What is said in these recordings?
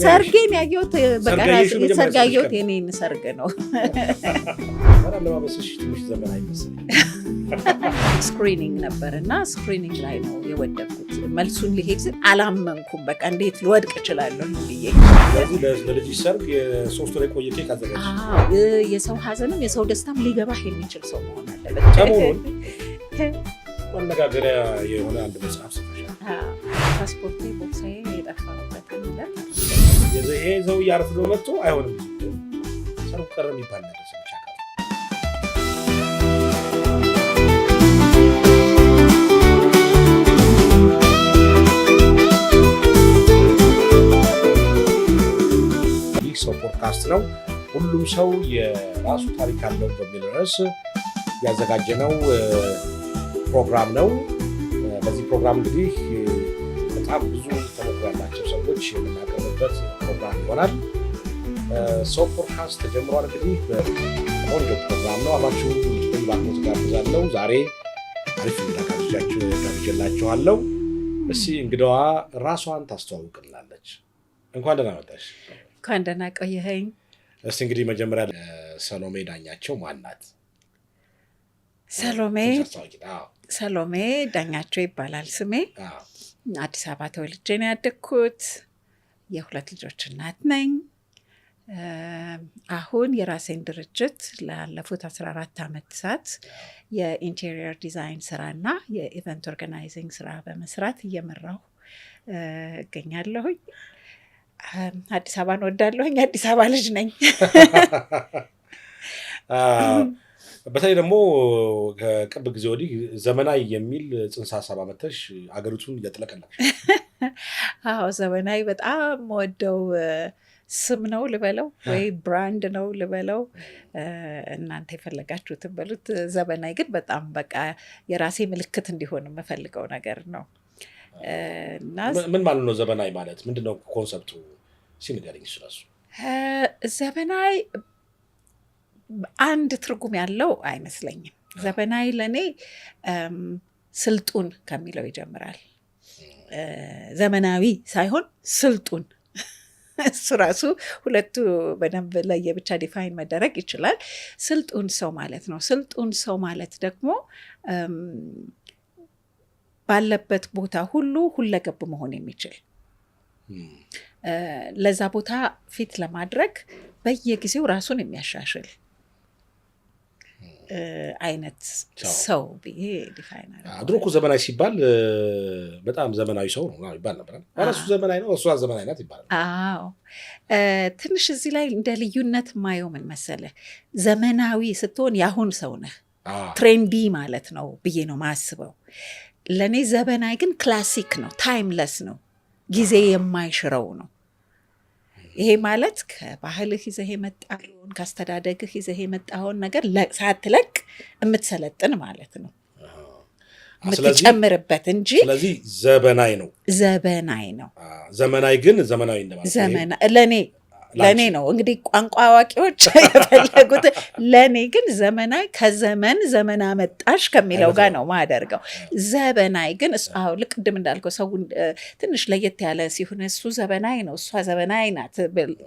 ሰርጌን ያየሁት በቃ ሰርግ ያየሁት የኔን ሰርግ ነው። አለባበስሽ ትንሽ ዘመናዊ መሰለኝ። Screening ነበር እና screening ላይ ነው የወደቅኩት። መልሱን ሊሄድ ስል አላመንኩም። በቃ እንዴት ልወድቅ እችላለሁ ብዬ። ስለዚህ ለልጅሽ ሰርግ የ3 ወር የቆየ ኬክ አዘጋጅ። የሰው ሀዘንም የሰው ደስታም ሊገባህ የሚችል ሰው መሆን አለበት። ሰሞኑን መነጋገሪያ የሆነ አንድ መጽሐፍ ጽፈሻል። ፓስፖርቴ ቦርሳዬ የጠፋበትን ዕለት ይሄ ሰውዬ አርፍዶ መጥቶ አይሆንም ሰርጉ ቀረ የሚባል ነገር ሰምቼ አውቃለሁ። ይህ ሰው ፖድካስት ነው። ሁሉም ሰው የራሱ ታሪክ አለው በሚል ርዕስ ያዘጋጀነው ፕሮግራም ነው። በዚህ ፕሮግራም እንግዲህ በጣም ብዙ ተሞክሮ ያላቸው ሰዎች የምናቀርብበት ፕሮግራም ይሆናል። ሰው ፖድካስት ተጀምሯል። እንግዲህ በቆንጆ ፕሮግራም ነው። አብራችሁ እንድትቆዩ በአክብሮት ጋብዛለሁ። ዛሬ አሪፍ እንግዳ ጋብዤላችኋለሁ። እስኪ እንግዳዋ ራሷን ታስተዋውቅልናለች። እንኳን ደህና መጣሽ። እንኳን ደህና ቆየኸኝ። እስኪ እንግዲህ መጀመሪያ ሰሎሜ ዳኛቸው ማን ናት? ሰሎሜ ሰሎሜ ዳኛቸው ይባላል ስሜ። አዲስ አበባ ተወልጄ ነው ያደግኩት። የሁለት ልጆች እናት ነኝ። አሁን የራሴን ድርጅት ላለፉት 14 ዓመታት የ interior design ስራና የ event organizing ስራ በመስራት እየመራሁ እገኛለሁኝ። አዲስ አበባን ወዳለሁኝ። አዲስ አበባ ልጅ ነኝ። በተለይ ደግሞ ከቅርብ ጊዜ ወዲህ ዘመናዊ የሚል ጽንሰ ሀሳብ አመተሽ አገሪቱን እያጥለቀለቅሽ። አዎ፣ ዘመናዊ በጣም ወደው ስም ነው ልበለው ወይ brand ነው ልበለው፣ እናንተ የፈለጋችሁትን በሉት። ዘመናዊ ግን በጣም በቃ የራሴ ምልክት እንዲሆን የምፈልገው ነገር ነው። እና ምን ማለት ነው ዘመናዊ ማለት ምንድን ነው? Concept ኡ እስኪ ንገሪኝ እሱ ራሱ። ዘመናዊ አንድ ትርጉም ያለው አይመስለኝም። ዘመናዊ ለእኔ ስልጡን ከሚለው ይጀምራል። ዘመናዊ ሳይሆን ስልጡን፣ እሱ ራሱ ሁለቱ በደንብ ለየብቻ define መደረግ ይችላል። ስልጡን ሰው ማለት ነው። ስልጡን ሰው ማለት ደግሞ ባለበት ቦታ ሁሉ ሁለገብ መሆን የሚችል፣ ለዛ ቦታ fit ለማድረግ በየጊዜው ራሱን የሚያሻሽል አይነት ሰው ብዬ define አደርገዋለሁ። ድሮ እኮ ዘመናዊ ሲባል በጣም ዘመናዊ ሰው ነው ይባል ነበር። ኧረ እሱ ዘመናዊ ነው፣ እሷ ዘመናዊ ናት ይባላል። አዎ፣ ትንሽ እዚህ ላይ እንደ ልዩነት ማየው ምን መሰለህ፣ ዘመናዊ ስትሆን የአሁን ሰው ነህ፣ trendy ማለት ነው ብዬ ነው ማስበው። ለእኔ ዘመናዊ ግን classic ነው፣ timeless ነው፣ ጊዜ የማይሽረው ነው። ይሄ ማለት ከባህልህ ይዘህ የመጣኸውን፣ ከአስተዳደግህ ይዘህ የመጣኸውን ነገር ሳትለቅ የምትሰለጥን ማለት ነው፣ የምትጨምርበት እንጂ። ስለዚህ ዘበናይ ነው። ዘበናይ ነው። ዘመናዊ ግን ዘመናዊ እንደማለት ለእኔ ነው እንግዲህ፣ ቋንቋ አዋቂዎች የፈለጉት። ለእኔ ግን ዘመናዊ ከዘመን፣ ዘመን አመጣሽ ከሚለው ጋር ነው ማደርገው። ዘበናይ ግን አዎ ልክ ቅድም እንዳልከው ሰው ትንሽ ለየት ያለ ሲሆን እሱ ዘበናይ ነው፣ እሷ ዘበናይ ናት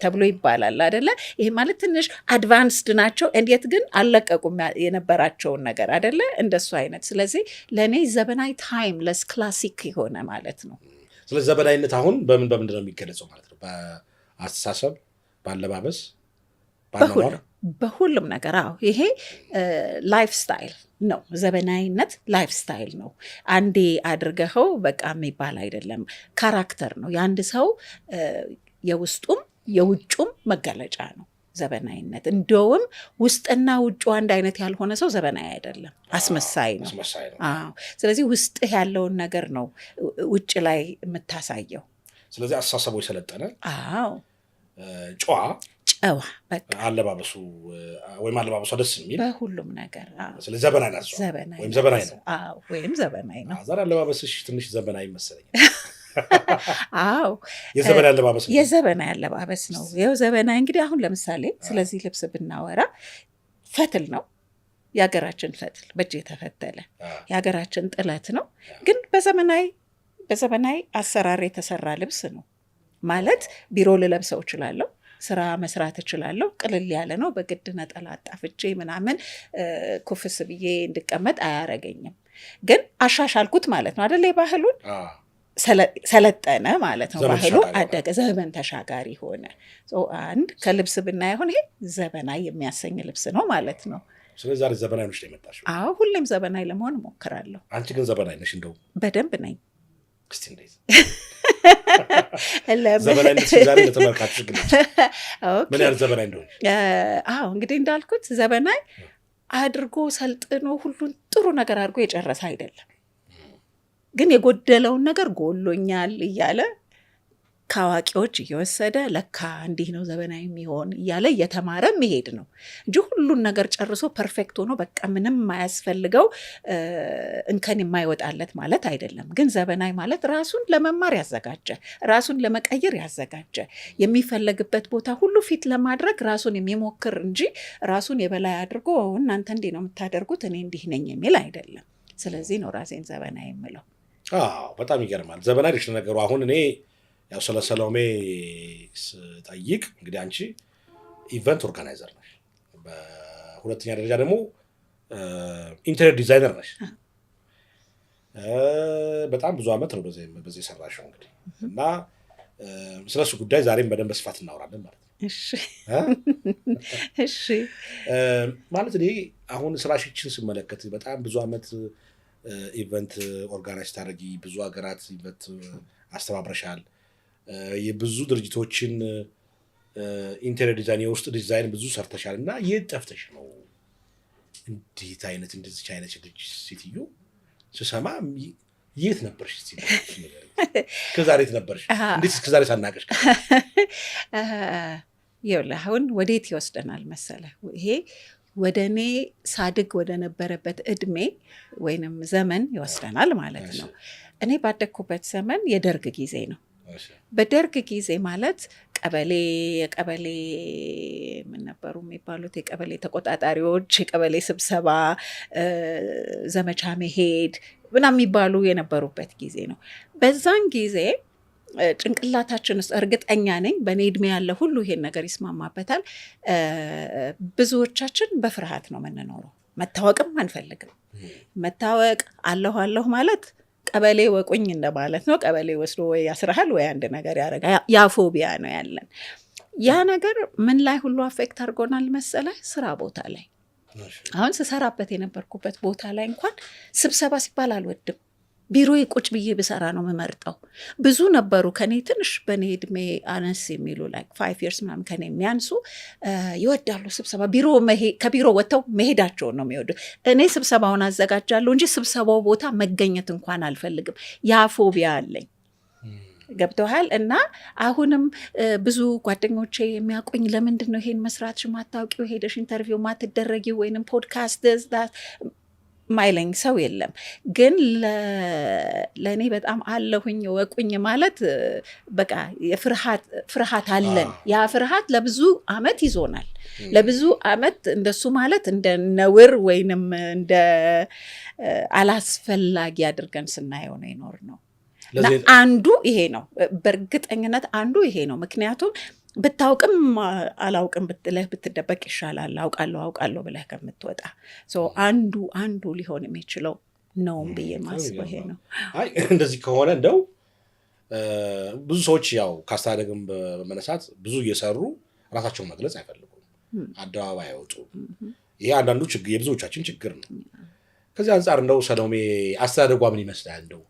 ተብሎ ይባላል አደለ? ይሄ ማለት ትንሽ advanced ናቸው፣ እንዴት ግን አልለቀቁም የነበራቸውን ነገር አደለ? እንደሱ አይነት። ስለዚህ ለእኔ ዘበናይ timeless classic የሆነ ማለት ነው። ስለዚህ ዘበናዊነት አሁን በምን በምንድን ነው የሚገለጸው ማለት ነው? በአስተሳሰብ፣ በአለባበስ፣ በአኗኗር? በሁሉም ነገር አዎ። ይሄ lifestyle ነው። ዘበናዊነት lifestyle ነው። አንዴ አድርገኸው በቃ የሚባል አይደለም። Character ነው። የአንድ ሰው የውስጡም የውጩም መገለጫ ነው ዘበናዊነት። እንደውም ውስጥና ውጩ አንድ አይነት ያልሆነ ሰው ዘበናዊ አይደለም፣ አስመሳይ ነው። አዎ። ስለዚህ ውስጥህ ያለውን ነገር ነው ውጭ ላይ የምታሳየው። ስለዚህ አስተሳሰቡ የሰለጠነ፣ ጨዋ፣ ጨዋ በቃ። አለባበሱ ወይም አለባበሷ ደስ የሚል። በሁሉም ነገር። ስለዚህ ዘበናዊ ናት ወይም ዘበናዊ ነው። ወይም ዘበናዊ ነው። ዛሬ አለባበስሽ ትንሽ ዘበናዊ መሰለኝ። አዎ። የዘበናዊ አለባበስ ነው። የዘበናዊ አለባበስ ነው። ይኸው ዘበናዊ እንግዲህ አሁን ለምሳሌ ስለዚህ ልብስ ብናወራ ፈትል ነው። የሀገራችን ፈትል፣ በእጅ የተፈተለ የሀገራችን ጥለት ነው። ግን በዘመናዊ አሰራር የተሰራ ልብስ ነው። ማለት ቢሮ ልለብሰው እችላለሁ፣ ስራ መስራት እችላለሁ። ቅልል ያለ ነው። በግድ ነጠላ አጣፍቼ ምናምን ኩፍስ ብዬ እንድቀመጥ አያረገኝም። ግን አሻሻልኩት ማለት ነው አደለ? የባህሉን ሰለጠነ ማለት ነው። ባህሉ አደገ፣ ዘመን ተሻጋሪ ሆነ። አንድ ከልብስ ብናይ አሁን ይሄ ዘበናዊ የሚያሰኝ ልብስ ነው ማለት ነው። ስለዚህ ዛሬ ዘበናዊ ነሽ ነው የመጣሽው? አዎ፣ ሁሌም ዘበናዊ ለመሆን እሞክራለሁ። አንቺ ግን ዘበናዊ ነሽ? እንደው በደንብ ነኝ። እስቲ እንዴት ዘበናዊነት ዛሬ ለተመልካቾች ግለጪ፣ ምን ያህል ዘበናዊ እንደሆንሽ። አዎ፣ እንግዲህ እንዳልኩት ዘበናዊ አድርጎ ሰልጥኖ ሁሉን ጥሩ ነገር አድርጎ የጨረሰ አይደለም። ግን የጎደለውን ነገር ጎሎኛል እያለ ከአዋቂዎች እየወሰደ ለካ እንዲህ ነው ዘበናዊ የሚሆን እያለ እየተማረ የሚሄድ ነው እንጂ ሁሉን ነገር ጨርሶ perfect ሆኖ በቃ ምንም የማያስፈልገው፣ እንከን የማይወጣለት ማለት አይደለም። ግን ዘበናዊ ማለት ራሱን ለመማር ያዘጋጀ፣ ራሱን ለመቀየር ያዘጋጀ፣ የሚፈለግበት ቦታ ሁሉ fit ለማድረግ ራሱን የሚሞክር እንጂ ራሱን የበላይ አድርጎ እናንተ እንዲህ ነው የምታደርጉት እኔ እንዲህ ነኝ የሚል አይደለም። ስለዚህ ነው ራሴን ዘበናዊ የምለው። አዎ፣ በጣም ይገርማል። ዘበናዊ ነሽ ለነገሩ። አሁን እኔ ያው ስለ ሰሎሜ ስጠይቅ እንግዲህ አንቺ event organizer ነሽ፣ በሁለተኛ ደረጃ ደግሞ interior designer ነሽ። በጣም ብዙ ዓመት ነው በዚህ የሰራሽው እንግዲህ፣ እና ስለሱ ጉዳይ ዛሬም በደንብ በስፋት እናወራለን ማለት ነው። እሺ። ማለት እኔ አሁን ስራሽችን ስመለከት በጣም ብዙ ዓመት event organize ታደርጊ፣ ብዙ ሀገራት event አስተባብረሻል። የብዙ ድርጅቶችን interior design፣ የውስጥ ዲዛይን ብዙ ሰርተሻል። እና የት ጠፍተሽ ነው? እንዴት አይነት እንደዚች አይነት ልጅ ሴትዮ ስሰማ የት ነበርሽ? እስኪ እስከዛሬ የት ነበርሽ? እንዴት እስከዛሬ ሳናቀሽ? ይኸውልህ፣ አሁን ወዴት ይወስደናል መሰለህ? ይሄ ወደ እኔ ሳድግ ወደ ነበረበት እድሜ ወይንም ዘመን ይወስደናል ማለት ነው። እኔ ባደግኩበት ዘመን የደርግ ጊዜ ነው። በደርግ ጊዜ ማለት ቀበሌ፣ የቀበሌ ምን ነበሩ የሚባሉት፣ የቀበሌ ተቆጣጣሪዎች፣ የቀበሌ ስብሰባ፣ ዘመቻ መሄድ ምናምን የሚባሉ የነበሩበት ጊዜ ነው። በዛን ጊዜ ጭንቅላታችን ውስጥ፣ እርግጠኛ ነኝ በእኔ እድሜ ያለ ሁሉ ይሄን ነገር ይስማማበታል። ብዙዎቻችን በፍርሃት ነው የምንኖረው። መታወቅም አንፈልግም። መታወቅ፣ አለሁ አለሁ ማለት ቀበሌ ወቁኝ እንደማለት ነው። ቀበሌ ወስዶ ወይ ያስርሃል ወይ አንድ ነገር ያደርጋል። ያ phobia ነው ያለን። ያ ነገር ምን ላይ ሁሉ affect አድርጎናል መሰለህ? ስራ ቦታ ላይ፣ አሁን ስሰራበት የነበርኩበት ቦታ ላይ እንኳን ስብሰባ ሲባል አልወድም። ቢሮዬ ቁጭ ብዬ ብሰራ ነው የምመርጠው። ብዙ ነበሩ ከኔ ትንሽ በእኔ እድሜ አነስ የሚሉ፣ like 5 years ምናምን ከኔ የሚያንሱ፣ ይወዳሉ ስብሰባ። ቢሮ ከቢሮ ወጥተው መሄዳቸውን ነው የሚወዱ። እኔ ስብሰባውን አዘጋጃለሁ እንጂ ስብሰባው ቦታ መገኘት እንኳን አልፈልግም። ያ phobia አለኝ። ገብቶሃል? እና አሁንም ብዙ ጓደኞቼ የሚያውቁኝ ለምንድን ነው ይሄን መስራትሽ ማታውቂው፣ ሄደሽ interview ማትደረጊው ወይንም ፖድካስት ማይለኝ ሰው የለም። ግን ለእኔ በጣም አለሁኝ ወቁኝ ማለት በቃ ፍርሃት አለን። ያ ፍርሃት ለብዙ አመት ይዞናል። ለብዙ አመት እንደሱ ማለት እንደ ነውር ወይንም እንደ አላስፈላጊ አድርገን ስናየው ነው የኖርነው። እና አንዱ ይሄ ነው፣ በእርግጠኝነት አንዱ ይሄ ነው። ምክንያቱም ብታውቅም አላውቅም ብትለህ ብትደበቅ ይሻላል አውቃለሁ አውቃለሁ ብለህ ከምትወጣ። አንዱ ሊሆን የሚችለው ነውም ብዬ ማስበው ይሄ ነው። አይ፣ እንደዚህ ከሆነ እንደው ብዙ ሰዎች ያው ከአስተዳደግም በመነሳት ብዙ እየሰሩ ራሳቸውን መግለጽ አይፈልጉም፣ አደባባይ አይወጡም። ይሄ አንዳንዱ የብዙዎቻችን ችግር ነው። ከዚህ አንጻር እንደው ሰሎሜ አስተዳደጓ ምን ይመስላል? እንደው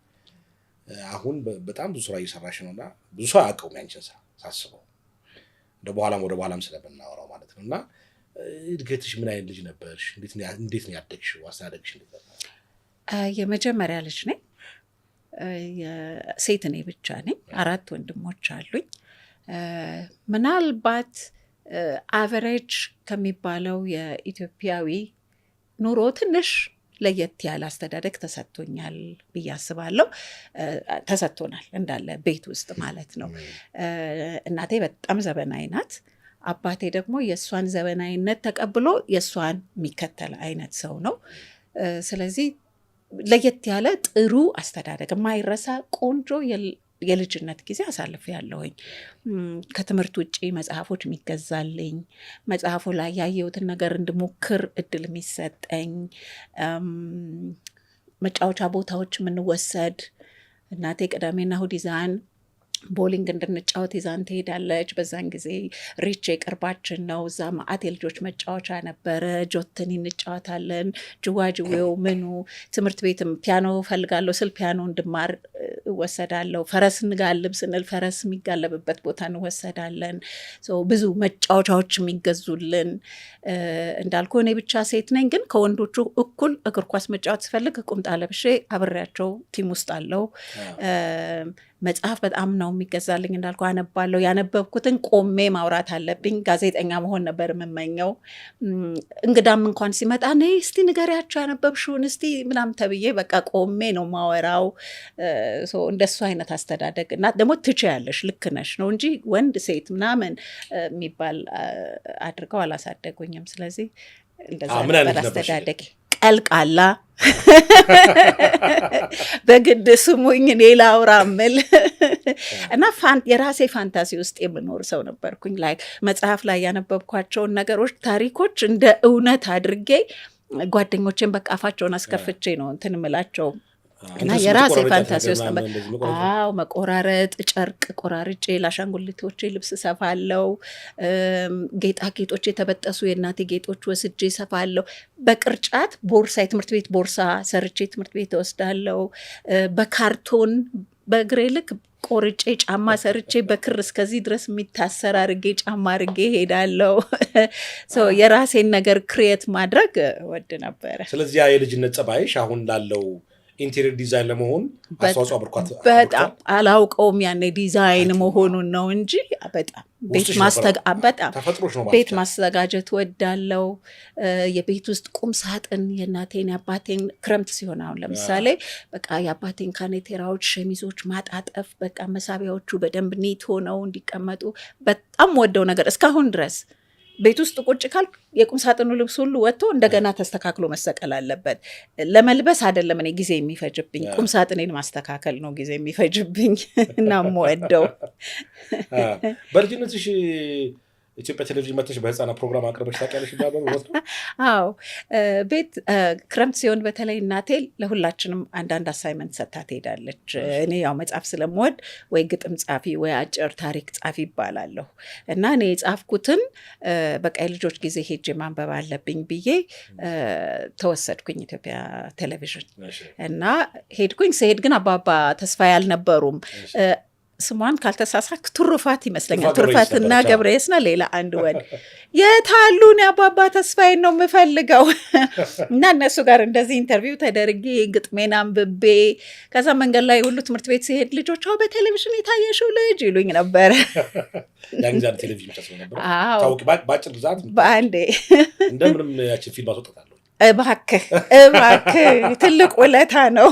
አሁን በጣም ብዙ ስራ እየሰራሽ ነው እና ብዙ ሰው አያውቀውም ያንቺን ስራ ሳስበው፣ እንደ በኋላም ወደ በኋላም ስለምናወራው ማለት ነው። እና እድገትሽ ምን አይነት ልጅ ነበርሽ? እንዴት ነው ያደግሽው? አስተዳደግሽ እንዴት ነበር? የመጀመሪያ ልጅ ነኝ። ሴት እኔ ብቻ ነኝ። አራት ወንድሞች አሉኝ። ምናልባት average ከሚባለው የኢትዮጵያዊ ኑሮ ትንሽ ለየት ያለ አስተዳደግ ተሰጥቶኛል ብዬ አስባለሁ። ተሰጥቶናል እንዳለ ቤት ውስጥ ማለት ነው። እናቴ በጣም ዘበናዊ ናት። አባቴ ደግሞ የእሷን ዘበናዊነት ተቀብሎ የእሷን የሚከተል አይነት ሰው ነው። ስለዚህ ለየት ያለ ጥሩ አስተዳደግ፣ የማይረሳ ቆንጆ የልጅነት ጊዜ አሳልፌያለሁኝ። ከትምህርት ውጭ መጽሐፎች የሚገዛልኝ፣ መጽሐፉ ላይ ያየሁትን ነገር እንድሞክር እድል የሚሰጠኝ፣ መጫወቻ ቦታዎች የምንወሰድ፣ እናቴ ቅዳሜና እሁድ ይዛን ቦሊንግ እንድንጫወት ይዛን ትሄዳለች። በዛን ጊዜ ሪቼ ቅርባችን ነው። እዛ መዓት የልጆች መጫወቻ ነበረ። ጆተኒ እንጫወታለን፣ ጅዋጅዌው ምኑ። ትምህርት ቤትም ፒያኖ ፈልጋለሁ ስል ፒያኖ እንድማር እወሰዳለሁ። ፈረስ እንጋልብ ስንል ፈረስ የሚጋለብበት ቦታ እንወሰዳለን። ብዙ መጫወቻዎች የሚገዙልን። እንዳልኩ እኔ ብቻ ሴት ነኝ፣ ግን ከወንዶቹ እኩል እግር ኳስ መጫወት ስፈልግ ቁምጣ ለብሼ አብሬያቸው team ውስጥ አለሁ። መጽሐፍ በጣም ነው የሚገዛልኝ፣ እንዳልኩ አነባለሁ። ያነበብኩትን ቆሜ ማውራት አለብኝ። ጋዜጠኛ መሆን ነበር የምመኘው። እንግዳም እንኳን ሲመጣ ነይ እስቲ ንገሪያቸው ያነበብሽውን እስቲ ምናምን ተብዬ በቃ ቆሜ ነው ማወራው። እንደሱ አይነት አስተዳደግ እና ደግሞ ትችያለሽ፣ ልክ ነሽ ነው እንጂ ወንድ ሴት ምናምን የሚባል አድርገው አላሳደጉኝም። ስለዚህ እንደዛ ነበር አስተዳደጌ። ቀልቃላ፣ በግድ ስሙኝ እኔ ላውራ ምል እና የራሴ fantasy ውስጥ የምኖር ሰው ነበርኩኝ። Like መጽሐፍ ላይ ያነበብኳቸውን ነገሮች፣ ታሪኮች እንደ እውነት አድርጌ ጓደኞቼን በቃ አፋቸውን አስከፍቼ ነው እንትን እምላቸው እና የራሴ fantasy ውስጥ። አዎ፣ መቆራረጥ፣ ጨርቅ ቆራርጬ ለአሻንጉሊቶቼ ልብስ ሰፋለው። ጌጣጌጦች የተበጠሱ የእናቴ ጌጦች ወስጄ ሰፋለው። በቅርጫት ቦርሳ፣ የትምህርት ቤት ቦርሳ ሰርቼ ትምህርት ቤት እወስዳለው። በካርቶን በእግሬ ልክ ቆርጬ ጫማ ሰርቼ በክር እስከዚህ ድረስ የሚታሰር አርጌ ጫማ አርጌ ሄዳለው። የራሴን ነገር create ማድረግ እወድ ነበረ። ስለዚህ ያ የልጅነት ጸባይሽ አሁን ላለው interior design ለመሆን አስተዋጽኦ አበርክቷል። በጣም። አላውቀውም ያኔ ዲዛይን መሆኑን ነው እንጂ በጣም ቤት በጣም ቤት ማዘጋጀት ወዳለው። የቤት ውስጥ ቁም ሳጥን የእናቴን የአባቴን፣ ክረምት ሲሆን አሁን ለምሳሌ በቃ የአባቴን ካኔቴራዎች፣ ሸሚዞች ማጣጠፍ፣ በቃ መሳቢያዎቹ በደንብ neat ሆነው እንዲቀመጡ በጣም ወደው ነገር። እስካሁን ድረስ ቤት ውስጥ ቁጭ ካልክ የቁም ሳጥኑ ልብስ ሁሉ ወጥቶ እንደገና ተስተካክሎ መሰቀል አለበት። ለመልበስ አይደለም እኔ ጊዜ የሚፈጅብኝ፣ ቁም ሳጥኔን ማስተካከል ነው ጊዜ የሚፈጅብኝ እና የምወደው። በልጅነትሽ ኢትዮጵያ ቴሌቪዥን መተሽ በህፃናት ፕሮግራም አቅርበሽ ታውቂያለሽ ይባላል። አዎ፣ ቤት ክረምት ሲሆን በተለይ እናቴ ለሁላችንም አንዳንድ assignment ሰጥታ ትሄዳለች። እኔ ያው መጻፍ ስለምወድ ወይ ግጥም ጻፊ ወይ አጭር ታሪክ ጻፊ ይባላለሁ እና እኔ የጻፍኩትን በቃ የልጆች ጊዜ ሄጄ ማንበብ አለብኝ ብዬ ተወሰድኩኝ ኢትዮጵያ ቴሌቪዥን እና ሄድኩኝ። ስሄድ ግን አባባ ተስፋዬ አልነበሩም። ስሟን ካልተሳሳትኩ ትሩፋት ይመስለኛል። ትሩፋትና ገብረየስና ሌላ አንድ ወንድ። የታሉ? እኔ አባባ ተስፋዬን ነው የምፈልገው። እና እነሱ ጋር እንደዚህ interview ተደርጌ ግጥሜን አንብቤ ከዛ መንገድ ላይ ሁሉ ትምህርት ቤት ሲሄድ ልጆች በቴሌቪዥን የታየሽው ልጅ ይሉኝ ነበረ። ያን ጊዜ ቴሌቪዥን ብቻ ስለነበረ በአጭር ብዛት በአንዴ እንደምንም ያችን ፊልም አስወጣታለሁ። እባክህ እባክህ፣ ትልቅ ውለታ ነው።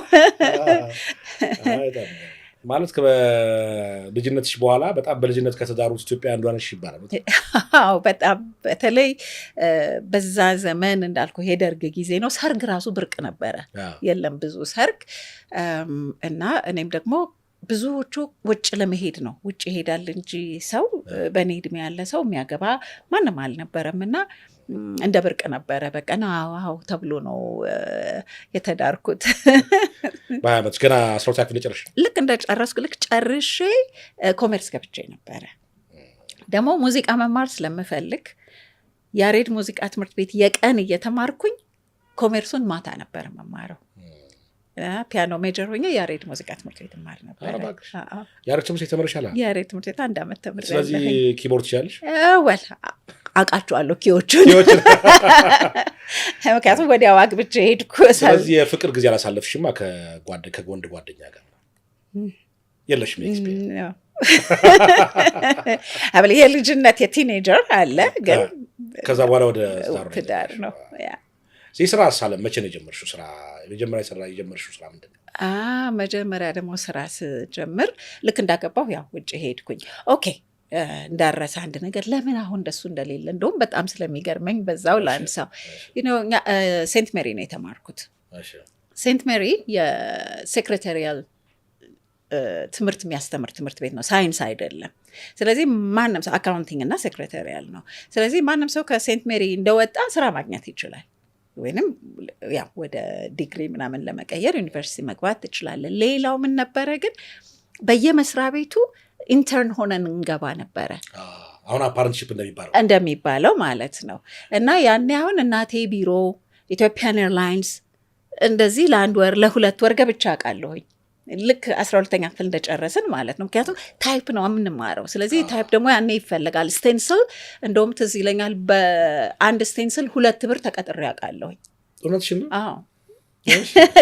ማለት ከልጅነትሽ በኋላ በጣም በልጅነት ከተዳሩት ኢትዮጵያ አንዷ ነሽ ይባላል። አዎ፣ በጣም። በተለይ በዛ ዘመን እንዳልኩ የደርግ ጊዜ ነው። ሰርግ ራሱ ብርቅ ነበረ፣ የለም ብዙ ሰርግ። እና እኔም ደግሞ ብዙዎቹ ውጭ ለመሄድ ነው፣ ውጭ ይሄዳል እንጂ ሰው በእኔ እድሜ ያለ ሰው የሚያገባ ማንም አልነበረም እና እንደ ብርቅ ነበረ። በቃ አዎ ተብሎ ነው የተዳርኩት። በ20 ዓመት ገና 12ኛ ክፍል ጨረስሽ? ልክ እንደጨረስኩ፣ ልክ ጨርሼ ኮሜርስ ገብቼ ነበረ። ደግሞ ሙዚቃ መማር ስለምፈልግ ያሬድ ሙዚቃ ትምህርት ቤት የቀን እየተማርኩኝ ኮሜርሱን ማታ ነበር የምማረው። ፒያኖ major ሆኜ ያሬድ ሙዚቃ ትምህርት ቤት እማር ነበረ። ያሬድ ትምህርት ቤት ተምረሻል? ያሬድ ትምህርት ቤት አንድ ዓመት ተምሬያለሁ። ስለዚህ keyboard ትችያለሽ? Well፣ አውቃቸዋለሁ key ዎቹን፣ ምክንያቱም ወዲያው አግብቼ ሄድኩ። ስለዚህ የፍቅር ጊዜ አላሳለፍሽማ ከወንድ ጓደኛ ጋር የለሽም experience? የልጅነት የ teenager አለ ግን ከዛ በኋላ ወደ ትዳር ነው። የስራ ሳለም መቼ ነው የጀመርሽው ስራ? መጀመሪያ ስራ የጀመርሽው ስራ ምንድን ነው? መጀመሪያ ደግሞ ስራ ስጀምር ልክ እንዳገባሁ ያው ውጭ ሄድኩኝ። Okay፣ እንዳረሳ አንድ ነገር፣ ለምን አሁን እንደሱ እንደሌለ እንደውም በጣም ስለሚገርመኝ በዛው ላንሳው። ሴንት ሜሪ ነው የተማርኩት። ሴንት ሜሪ የ secretarial ትምህርት የሚያስተምር ትምህርት ቤት ነው፣ ሳይንስ አይደለም። ስለዚህ ማንም ሰው accounting እና secretarial ነው። ስለዚህ ማንም ሰው ከሴንት ሜሪ እንደወጣ ስራ ማግኘት ይችላል። ወይንም ያው ወደ ዲግሪ ምናምን ለመቀየር ዩኒቨርሲቲ መግባት ትችላለን። ሌላው ምን ነበረ ግን በየመስሪያ ቤቱ intern ሆነን እንገባ ነበረ። አሁን apprenticeship እንደሚባለው። እንደሚባለው ማለት ነው። እና ያኔ አሁን እናቴ ቢሮ፣ Ethiopian Airlines እንደዚህ ለአንድ ወር ለ2 ወር ገብቼ አውቃለሁኝ። ልክ 12ኛ ክፍል እንደጨረስን ማለት ነው። ምክንያቱም type ነው የምንማረው። ስለዚህ type ደግሞ ያኔ ይፈለጋል። Stencil እንደውም ትዝ ይለኛል በአንድ stencil 2 ብር ተቀጥሬ አውቃለሁኝ። እውነትሽን ነው? አዎ፣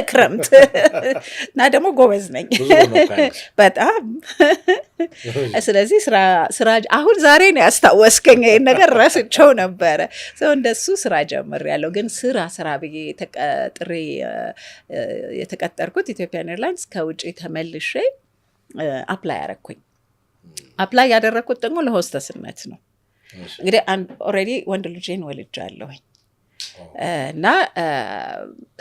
ክረምት እና ደግሞ ጎበዝ ነኝ ብዙ ነው እኮ ያለሽ። በጣም። ስለዚህ ስራ ስራ አሁን ዛሬ ነው ያስታወስከኝ። ይሄን ነገር ረስቸው ነበረ። So እንደሱ ስራ ጀምሬያለሁ። ግን ስራ ስራ ብዬ ተቀጥሬ የተቀጠርኩት Ethiopian Airlines ከውጭ ተመልሼ apply አረኩኝ። Apply ያደረግኩት ደግሞ ለሆስተስነት ነው። እንግዲህ already ወንድ ልጄን ወልጃለሁኝ እና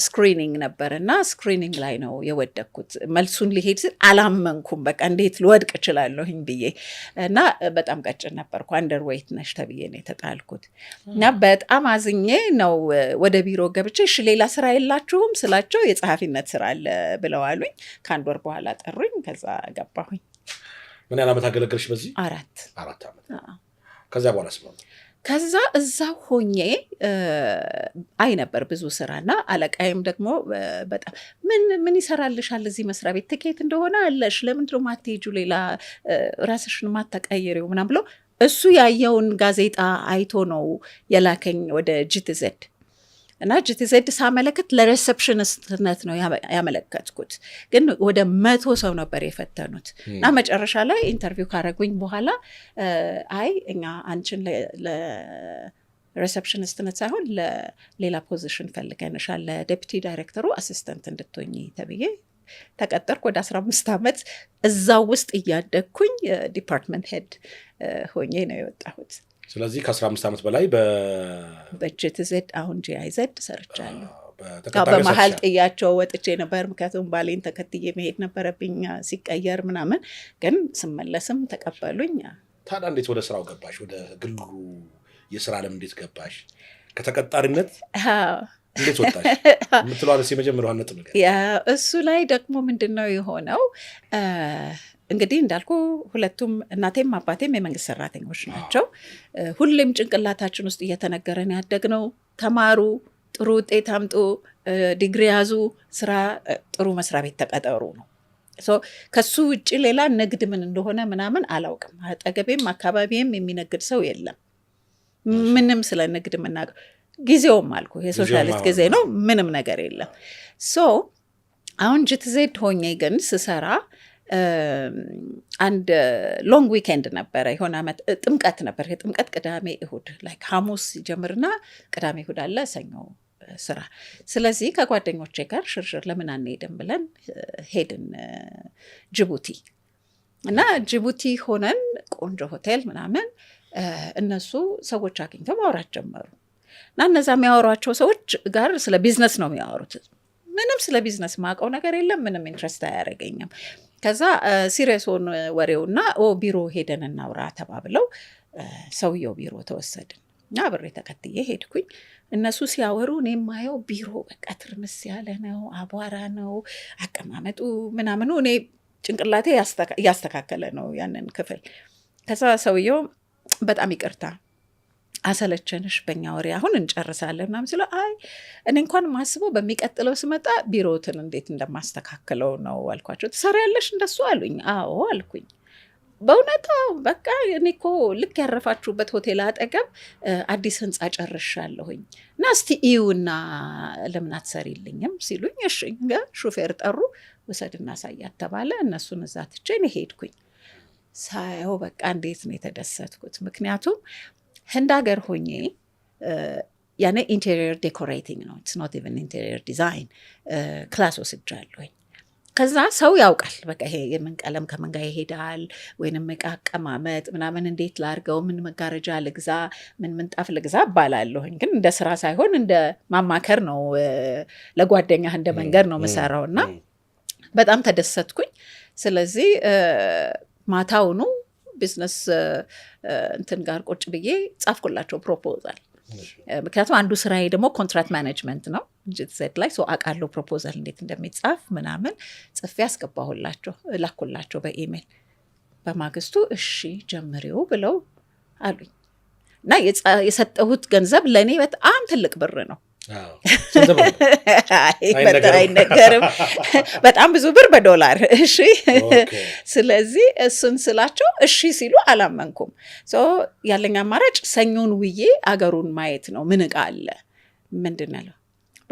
screening ነበር እና screening ላይ ነው የወደቅኩት። መልሱን ሊሄድ ስል አላመንኩም። በቃ እንዴት ልወድቅ እችላለሁኝ ብዬ እና በጣም ቀጭን ነበርኩ። Underweight ነሽ ተብዬ ነው የተጣልኩት እና በጣም አዝኜ ነው ወደ ቢሮ ገብቼ እሺ ሌላ ስራ የላችሁም ስላቸው የጸሐፊነት ስራ አለ ብለው አሉኝ። ከአንድ ወር በኋላ ጠሩኝ። ከዛ ገባሁኝ። ምን ያህል ዓመት አገለገልሽ በዚህ? 4። 4 ዓመት። አዎ። ከዚያ በኋላ ስለ ከዛ እዛው ሆኜ አይ ነበር ብዙ ስራና አለቃዬም ደግሞ በጣም ምን ምን ይሰራልሻል እዚህ መስሪያ ቤት፣ ትኬት እንደሆነ አለሽ፣ ለምንድን ነው የማትሄጂው ሌላ ራስሽን ማታቀይሪው ምናምን ብሎ እሱ ያየውን ጋዜጣ አይቶ ነው የላከኝ ወደ GTZ። እና GTZ ሳመለክት ለ receptionist ነት ነው ያመለከትኩት፣ ግን ወደ 100 ሰው ነበር የፈተኑት እና መጨረሻ ላይ interview ካረጉኝ በኋላ አይ እኛ አንቺን ለ receptionist ነት ሳይሆን ለሌላ position ፈልገንሻል፣ ለ deputy director ኡ assistant እንድትሆኚ ተብዬ ተቀጠርኩ። ወደ 15 ዓመት እዛው ውስጥ እያደግኩኝ department head ሆኜ ነው የወጣሁት። ስለዚህ ከ15 ዓመት በላይ በ GTZ፣ አሁን GIZ ሰርቻለሁ። በተቀጣሪ በመሀል ሰርተሻል። ጥያቸው ወጥቼ ነበር፣ ምክንያቱም ባሌን ተከትዬ መሄድ ነበረብኝ ሲቀየር ምናምን። ግን ስመለስም ተቀበሉኝ። ታዲያ እንዴት ወደ ስራው ገባሽ? ወደ ግሉ የስራ ዓለም እንዴት ገባሽ? ከተቀጣሪነት እንዴት ወጣሽ የምትለዋን እስኪ የመጀመሪያዋን ነጥብ ንገሪኝ። Yeah፣ እሱ ላይ ደግሞ ምንድን ነው የሆነው? እንግዲህ እንዳልኩ ሁለቱም እናቴም አባቴም የመንግስት ሰራተኞች ናቸው። ሁሌም ጭንቅላታችን ውስጥ እየተነገረን ያደግነው ተማሩ፣ ጥሩ ውጤት አምጡ፣ ዲግሪ ያዙ፣ ስራ ጥሩ መስሪያ ቤት ተቀጠሩ ነው። So ከሱ ውጭ ሌላ ንግድ ምን እንደሆነ ምናምን አላውቅም። አጠገቤም አካባቢም የሚነግድ ሰው የለም። ምንም ስለ ንግድ የምናውቀው ጊዜውም አልኩ የሶሻሊስት ጊዜ ነው። ምንም ነገር የለም። So አሁን GTZ ሆኜ ግን ስሰራ አንድ long weekend ነበረ። የሆነ ዓመት ጥምቀት ነበር። የጥምቀት ቅዳሜ እሁድ፣ like ሐሙስ ይጀምርና ቅዳሜ እሁድ አለ፣ ሰኞ ስራ። ስለዚህ ከጓደኞቼ ጋር ሽርሽር ለምን አንሄድም ብለን ሄድን ጅቡቲ። እና ጅቡቲ ሆነን ቆንጆ ሆቴል ምናምን እነሱ ሰዎች አግኝተው ማውራት ጀመሩ። እና እነዛ የሚያወሯቸው ሰዎች ጋር ስለ ቢዝነስ ነው የሚያወሩት። ምንም ስለ ቢዝነስ ማውቀው ነገር የለም። ምንም interest አያደርገኝም። ከዛ serious ሆነ ወሬውና ቢሮ ሄደን እናውራ ተባብለው ሰውየው ቢሮ ተወሰድን እና አብሬ ተከትዬ ሄድኩኝ። እነሱ ሲያወሩ እኔ የማየው ቢሮ በቃ ትርምስ ያለ ነው፣ አቧራ ነው፣ አቀማመጡ ምናምኑ፣ እኔ ጭንቅላቴ እያስተካከለ ነው ያንን ክፍል። ከዛ ሰውየው በጣም ይቅርታ አሰለቸንሽ በኛ ወሬ፣ አሁን እንጨርሳለን ምናምን ስለው፣ አይ እኔ እንኳን ማስበው በሚቀጥለው ስመጣ ቢሮትን እንዴት እንደማስተካክለው ነው አልኳቸው። ትሰሪያለሽ እንደሱ አሉኝ። አዎ አልኩኝ። በእውነታው በቃ እኔ እኮ ልክ ያረፋችሁበት ሆቴል አጠገብ አዲስ ህንፃ ጨርሻለሁኝ እና እስቲ እዩና ለምን አትሰሪልኝም ሲሉኝ፣ እሺ ሹፌር ጠሩ፣ ውሰድና አሳያት ተባለ። እነሱን እዛ ትቼ እኔ ሄድኩኝ። ሳየው በቃ እንዴት ነው የተደሰትኩት። ምክንያቱም ህንድ ሀገር ሆኜ ያኔ interior decorating ነው፣ it's not even interior design፣ class ወስጃለሁኝ። ከዛ ሰው ያውቃል በቃ ይሄ የምን ቀለም ከምን ጋር ይሄዳል፣ ወይንም እቃ አቀማመጥ ምናምን እንዴት ላርገው፣ ምን መጋረጃ ልግዛ፣ ምን ምንጣፍ ልግዛ እባላለሁኝ። ግን እንደ ስራ ሳይሆን እንደ ማማከር ነው፣ ለጓደኛህ እንደ መንገር ነው ምሰራው እና በጣም ተደሰትኩኝ። ስለዚህ ማታውኑ ቢዝነስ እንትን ጋር ቁጭ ብዬ ጻፍኩላቸው proposal። ምክንያቱም አንዱ ስራዬ ደግሞ contract management ነው GIZ ላይ፣ so አውቃለሁ proposal እንዴት እንደሚጻፍ ምናምን። ጽፌ አስገባሁላቸው፣ ላኩላቸው በኢሜል። በማግስቱ እሺ ጀምሪው ብለው አሉኝ። እና የሰጠሁት ገንዘብ ለእኔ በጣም ትልቅ ብር ነው። ስንት ብር ነው? አይነገርም። በጣም ብዙ ብር በዶላር። እሺ። ስለዚህ እሱን ስላቸው እሺ ሲሉ አላመንኩም። So ያለኝ አማራጭ ሰኞን ውዬ አገሩን ማየት ነው። ምን እቃ አለ፣ ምንድን ያለው።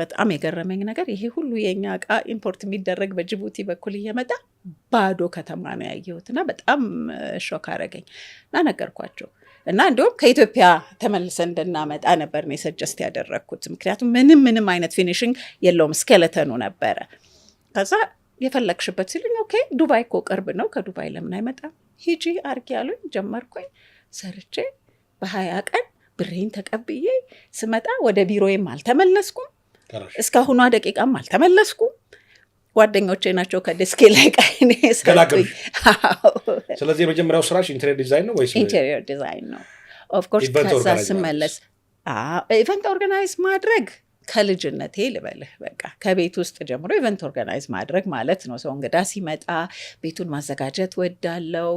በጣም የገረመኝ ነገር ይሄ ሁሉ የኛ እቃ import የሚደረግ በጅቡቲ በኩል እየመጣ ባዶ ከተማ ነው ያየሁት እና በጣም shock አረገኝ እና ነገርኳቸው። እና እንዲሁም ከኢትዮጵያ ተመልሰን እንድናመጣ ነበር ነው suggest ያደረግኩት። ምክንያቱም ምንም ምንም አይነት finishing የለውም፣ skeleton ኑ ነበረ። ከዛ የፈለግሽበት ሲሉኝ okay ዱባይ እኮ ቅርብ ነው፣ ከዱባይ ለምን አይመጣም? ሂጂ አርጊ ያሉኝ። ጀመርኩኝ። ሰርቼ በ20 ቀን ብሬን ተቀብዬ ስመጣ ወደ ቢሮዬም አልተመለስኩም። እስካሁኗ ደቂቃም አልተመለስኩም። ጓደኞቼ ናቸው ከ desk ኤ ላይ ቃይኔ ሰጡኝ። ስለዚህ የመጀመሪያው ስራሽ interior design ነው ወይስ? Interior design ነው of course። ከዛ ስመለስ event organize ማድረግ ከልጅነቴ ልበልህ፣ በቃ ከቤት ውስጥ ጀምሮ event organize ማድረግ ማለት ነው። ሰው እንግዳ ሲመጣ ቤቱን ማዘጋጀት ወዳለው፣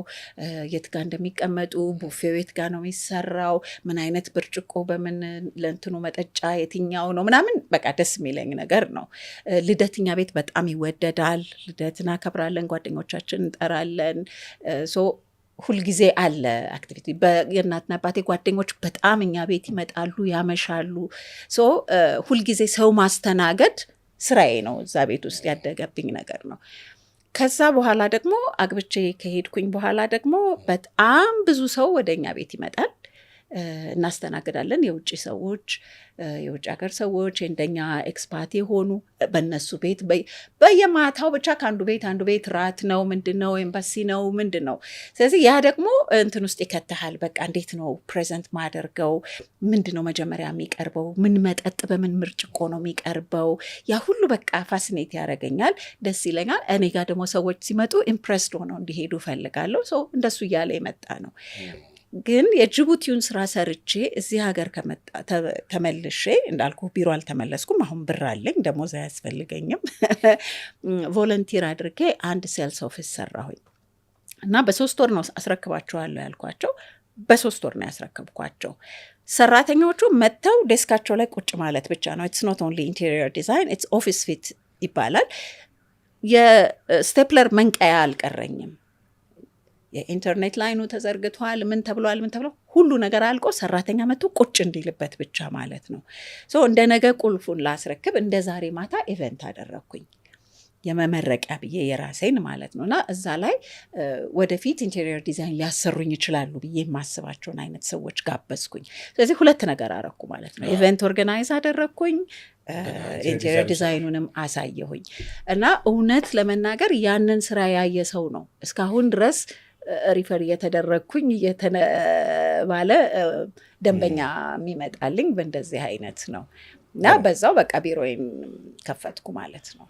የት ጋር እንደሚቀመጡ፣ ቡፌው የት ጋር ነው የሚሰራው፣ ምን አይነት ብርጭቆ በምን ለእንትኑ መጠጫ የትኛው ነው ምናምን፣ በቃ ደስ የሚለኝ ነገር ነው። ልደት እኛ ቤት በጣም ይወደዳል። ልደት እናከብራለን፣ ጓደኞቻችን እንጠራለን። So ሁልጊዜ አለ activity። የእናትና አባቴ ጓደኞች በጣም እኛ ቤት ይመጣሉ፣ ያመሻሉ። So ሁልጊዜ ሰው ማስተናገድ ስራዬ ነው። እዛ ቤት ውስጥ ያደገብኝ ነገር ነው። ከዛ በኋላ ደግሞ አግብቼ ከሄድኩኝ በኋላ ደግሞ በጣም ብዙ ሰው ወደ እኛ ቤት ይመጣል፣ እናስተናግዳለን። የውጭ ሰዎች፣ የውጭ ሀገር ሰዎች፣ እንደኛ expat የሆኑ በእነሱ ቤት በየማታው ብቻ ከአንዱ ቤት አንዱ ቤት ራት ነው፣ ምንድን ነው፣ ኤምባሲ ነው፣ ምንድን ነው። ስለዚህ ያ ደግሞ እንትን ውስጥ ይከትሃል። በቃ እንዴት ነው present ማደርገው? ምንድን ነው መጀመሪያ የሚቀርበው? ምን መጠጥ በምን ብርጭቆ ነው የሚቀርበው? ያ ሁሉ በቃ fascinate ያደርገኛል፣ ደስ ይለኛል። እኔ ጋር ደግሞ ሰዎች ሲመጡ impressed ሆነው እንዲሄዱ እፈልጋለሁ። So እንደሱ እያለ የመጣ ነው። ግን የጅቡቲውን ስራ ሰርቼ እዚህ ሀገር ከመጣ ተመልሼ እንዳልኩ ቢሮ አልተመለስኩም። አሁን ብር አለኝ፣ ደሞዝ አያስፈልገኝም። Volunteer አድርጌ አንድ sales office ሰራሁኝ እና በ3 ወር ነው አስረክባቸዋለሁ ያልኳቸው። በ3 ወር ነው ያስረከብኳቸው። ሰራተኞቹ መጥተው desk ኣቸው ላይ ቁጭ ማለት ብቻ ነው። It's not only interior design፣ it's office fit ይባላል። የ stapler መንቀያ አልቀረኝም። የኢንተርኔት line ኑ ተዘርግቷል። ምን ተብሏል፣ ምን ተብሏል፣ ሁሉ ነገር አልቆ ሰራተኛ መጥቶ ቁጭ እንዲልበት ብቻ ማለት ነው። So እንደ ነገ ቁልፉን ላስረክብ እንደ ዛሬ ማታ event አደረግኩኝ፣ የመመረቂያ ብዬ የራሴን ማለት ነው። እና እዛ ላይ ወደፊት interior design ሊያሰሩኝ ይችላሉ ብዬ የማስባቸውን አይነት ሰዎች ጋበዝኩኝ። ስለዚህ ሁለት ነገር አረኩ ማለት ነው። Event organize አደረግኩኝ፣ interior design ኑንም አሳየሁኝ። እና እውነት ለመናገር ያንን ስራ ያየ ሰው ነው እስካሁን ድረስ refer እየተደረግኩኝ እየተባለ ደንበኛ የሚመጣልኝ በእንደዚህ አይነት ነው። እና በዛው በቃ ቢሮዬን ከፈትኩ ማለት ነው።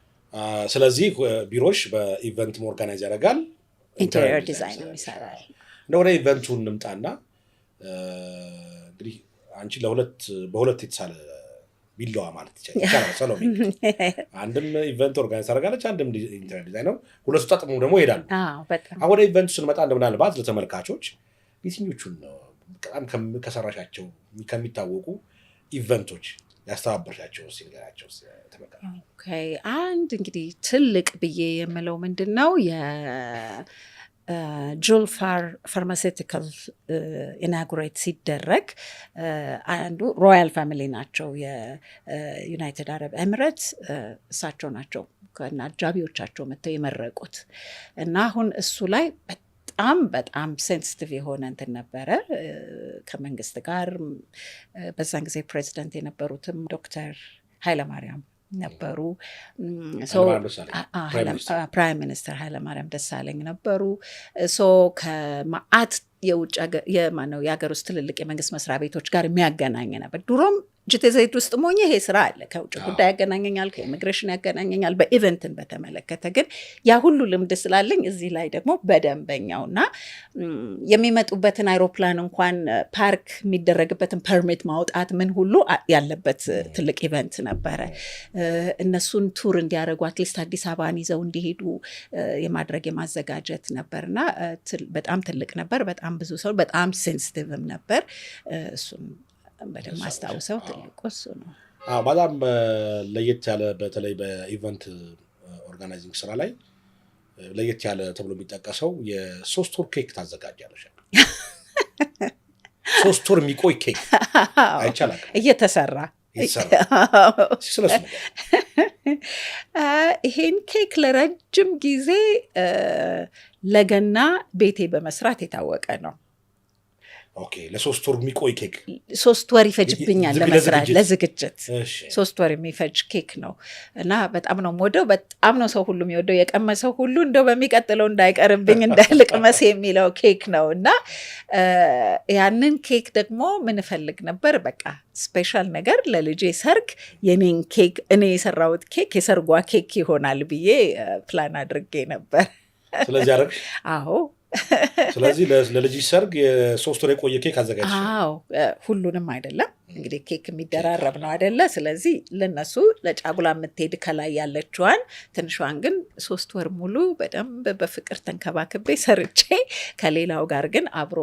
ስለዚህ ቢሮሽ በ event organize ያደርጋል፣ interior design ም ይሰራል። እንደ ወደ event ኡ እንምጣና እንግዲህ አንቺ በሁለት የተሳለ ቢላዋ ማለት ይቻላል። ሰሎሜ አንድም event organize ታደርጋለች፣ አንድም interior design ነው። ሁለቱ ተጣጥሞ ደግሞ ይሄዳሉ። አሁን ወደ event ኡ ስንመጣ እንደ ምናልባት ለተመልካቾች የትኞቹን ነው በጣም ከሰራሻቸው ከሚታወቁ event ኦች ያስተባበርሻቸው እስኪ ንገሪያቸው ተመልካቾች። አንድ እንግዲህ ትልቅ ብዬ የምለው ምንድን ነው ጁልፋር pharmaceutical inaugurate ሲደረግ አንዱ royal family ናቸው፣ የ United Arab Emirates፣ እሳቸው ናቸው ከነ አጃቢዎቻቸው መጥተው የመረቁት። እና አሁን እሱ ላይ በጣም በጣም sensitive የሆነ እንትን ነበረ ከመንግስት ጋር። በዛን ጊዜ ፕሬዚደንት የነበሩትም ዶክተር ኃይለማርያም ነበሩ። Prime Minister ኃይለማርያም ደሳለኝ ነበሩ። So ከመዓት የውጭ የማነው የሀገር ውስጥ ትልልቅ የመንግስት መስሪያ ቤቶች ጋር የሚያገናኝ ነበር። ድሮም GTZ ውስጥ ሆኜ ይሄ ስራ አለ። ከውጭ ጉዳይ ያገናኘኛል፣ ከኢሚግሬሽን ያገናኘኛል። በ event ን በተመለከተ ግን ያ ሁሉ ልምድ ስላለኝ እዚህ ላይ ደግሞ በደንበኛውና የሚመጡበትን አይሮፕላን እንኳን ፓርክ የሚደረግበትን permit ማውጣት ምን ሁሉ ያለበት ትልቅ event ነበረ። እነሱን tour እንዲያደርጉ at least አዲስ አበባን ይዘው እንዲሄዱ የማድረግ የማዘጋጀት ነበርና በጣም ትልቅ ነበር። በጣም ብዙ ሰው፣ በጣም sensitive ም ነበር። እሱን በደንብ አስታውሰው ትልቁ እሱ ነው። በጣም ለየት ያለ፣ በተለይ በ event organizing ስራ ላይ ለየት ያለ ተብሎ የሚጠቀሰው የ3 ወር ኬክ ታዘጋጃለሽ። 3 ወር የሚቆይ ኬክ አይቻልም። እየተሰራ። ስለሱ። ይሄን ኬክ ለረጅም ጊዜ ለገና ቤቴ በመስራት የታወቀ ነው። Okay፣ ለ3 ወር የሚቆይ ኬክ። 3 ወር ይፈጅብኛል ለመስራት፣ ለዝግጅት 3 ወር የሚፈጅ ኬክ ነው እና በጣም ነው የምወደው። በጣም ነው ሰው ሁሉ የሚወደው። የቀመሰው ሁሉ እንደው በሚቀጥለው እንዳይቀርብኝ እንዳልቅመስ የሚለው ኬክ ነው። እና ያንን ኬክ ደግሞ ምን እፈልግ ነበር፣ በቃ special ነገር ለልጄ ሰርግ የኔን ኬክ፣ እኔ የሰራሁት ኬክ የሰርጓ ኬክ ይሆናል ብዬ ፕላን አድርጌ ነበር። ስለዚህ አደረግሽ? አዎ። ስለዚህ ለልጅሽ ሰርግ የ3 ወር የቆየ ኬክ አዘጋጅ። አዎ፣ ሁሉንም አይደለም እንግዲህ፣ ኬክ የሚደራረብ ነው አይደለ? ስለዚህ ለነሱ ለጫጉላ የምትሄድ ከላይ ያለችዋን ትንሿን ግን 3 ወር ሙሉ በደንብ በፍቅር ተንከባክቤ ሰርቼ ከሌላው ጋር ግን አብሮ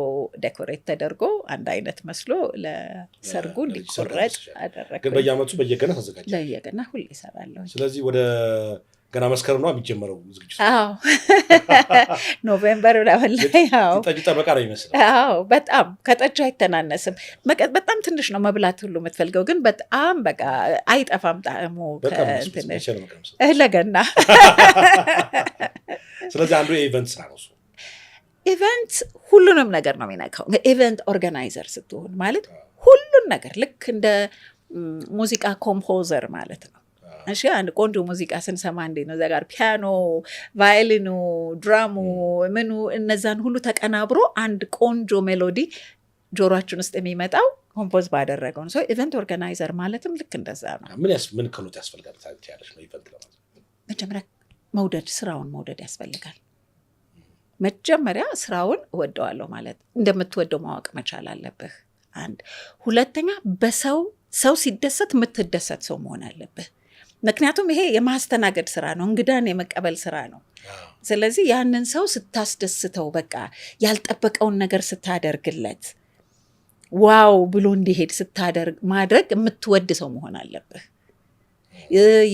decorate ተደርጎ አንድ አይነት መስሎ ለሰርጉ እንዲቆረጥ አደረግኩ። ግን በየአመቱ በየገና ታዘጋጅ? ለየገና ሁሌ እሰራለሁ። ስለዚህ ወደ ገና መስከረም ነው የሚጀመረው ዝግጅቱ። አዎ፣ November ምናምን ላይ፣ አዎ። ጠጅ ጠበቃ ነው ይመስላል። አዎ፣ በጣም ከጠጅ አይተናነስም። በጣም ትንሽ ነው መብላት ሁሉ የምትፈልገው፣ ግን በጣም በቃ አይጠፋም ጣዕሙ። ለገና። ስለዚህ አንዱ የ event ስራ ነው እሱ። Event ሁሉንም ነገር ነው የሚነካው። Event organizer ስትሆን ማለት ሁሉን ነገር ልክ እንደ ሙዚቃ composer ማለት ነው። እሺ፣ አንድ ቆንጆ ሙዚቃ ስንሰማ እንዴት ነው እዛ ጋር ፒያኖ፣ ቫዮሊኑ፣ ድራሙ፣ ምኑ እነዛን ሁሉ ተቀናብሮ አንድ ቆንጆ melody ጆሯችን ውስጥ የሚመጣው compose ባደረገው ነው። Event organizer ማለትም ልክ እንደዛ ነው። ምን ክህሎት ያስፈልጋል ያለሽ ነው event ለማለት? መጀመሪያ መውደድ፣ ስራውን መውደድ ያስፈልጋል። መጀመሪያ ስራውን እወደዋለሁ ማለት እንደምትወደው ማወቅ መቻል አለብህ። አንድ። ሁለተኛ በሰው ሰው ሲደሰት የምትደሰት ሰው መሆን አለብህ። ምክንያቱም ይሄ የማስተናገድ ስራ ነው፣ እንግዳን የመቀበል ስራ ነው። ስለዚህ ያንን ሰው ስታስደስተው፣ በቃ ያልጠበቀውን ነገር ስታደርግለት፣ wow ብሎ እንዲሄድ ስታደርግ ማድረግ የምትወድ ሰው መሆን አለብህ።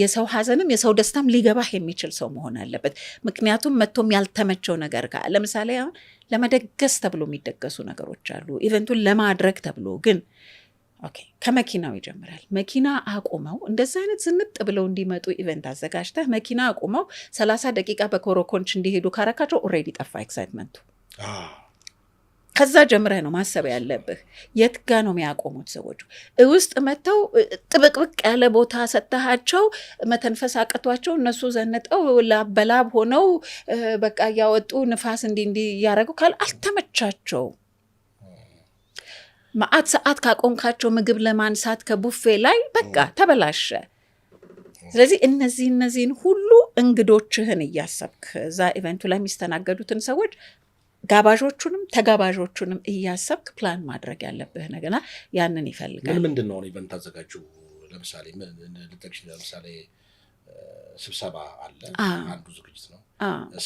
የሰው ሀዘንም የሰው ደስታም ሊገባህ የሚችል ሰው መሆን አለበት። ምክንያቱም መቶም ያልተመቸው ነገር ለምሳሌ አሁን ለመደገስ ተብሎ የሚደገሱ ነገሮች አሉ። Event ኡን ለማድረግ ተብሎ ግን okay፣ ከመኪናው ይጀምራል። መኪና አቁመው እንደዚ አይነት ዝንጥ ብለው እንዲመጡ event አዘጋጅተህ መኪና አቁመው 30 ደቂቃ በኮረኮንች እንዲሄዱ ካረካቸው already ጠፋ excitement ኡ። ከዛ ጀምረህ ነው ማሰብ ያለብህ። የት ጋ ነው የሚያቆሙት ሰዎቹ? ውስጥ መጥተው ጥብቅብቅ ያለ ቦታ ሰጥተሃቸው መተንፈስ አቅቷቸው እነሱ ዘንጠው ላብ በላብ ሆነው በቃ እያወጡ ንፋስ እንዲህ እንዲህ እያደረጉ ካል አልተመቻቸው መዓት ሰዓት ካቆምካቸው ምግብ ለማንሳት ከቡፌ ላይ በቃ ተበላሸ። ስለዚህ እነዚህን ሁሉ እንግዶችህን እያሰብክ፣ እዛ event ኡ ላይ የሚስተናገዱትን ሰዎች፣ ጋባዦቹንም ተጋባዦቹንም እያሰብክ ፕላን ማድረግ ያለብህ ነገና ያንን ይፈልጋል። ምን ምንድን ነው event አዘጋጁ? ለምሳሌ ልጠቅሽ፣ ለምሳሌ ስብሰባ አለ፣ አንዱ ዝግጅት ነው።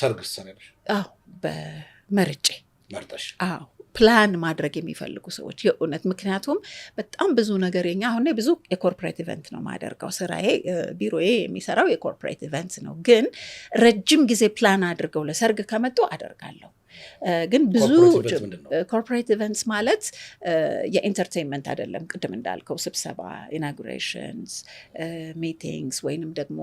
ሰርግ ትሰሪያለሽ? አዎ፣ በመርጬ። መርጠሽ? አዎ፣ ፕላን ማድረግ የሚፈልጉ ሰዎች የእውነት፣ ምክንያቱም በጣም ብዙ ነገር የኛ አሁን ብዙ የ corporate event ነው ማደርገው። ስራዬ ቢሮዬ የሚሰራው የ corporate event ነው። ግን ረጅም ጊዜ ፕላን አድርገው ለሰርግ ከመጡ አደርጋለሁ። ግን ብዙ corporate events ማለት የ entertainment አይደለም። ቅድም እንዳልከው ስብሰባ፣ inaugurations፣ meetings ወይንም ደግሞ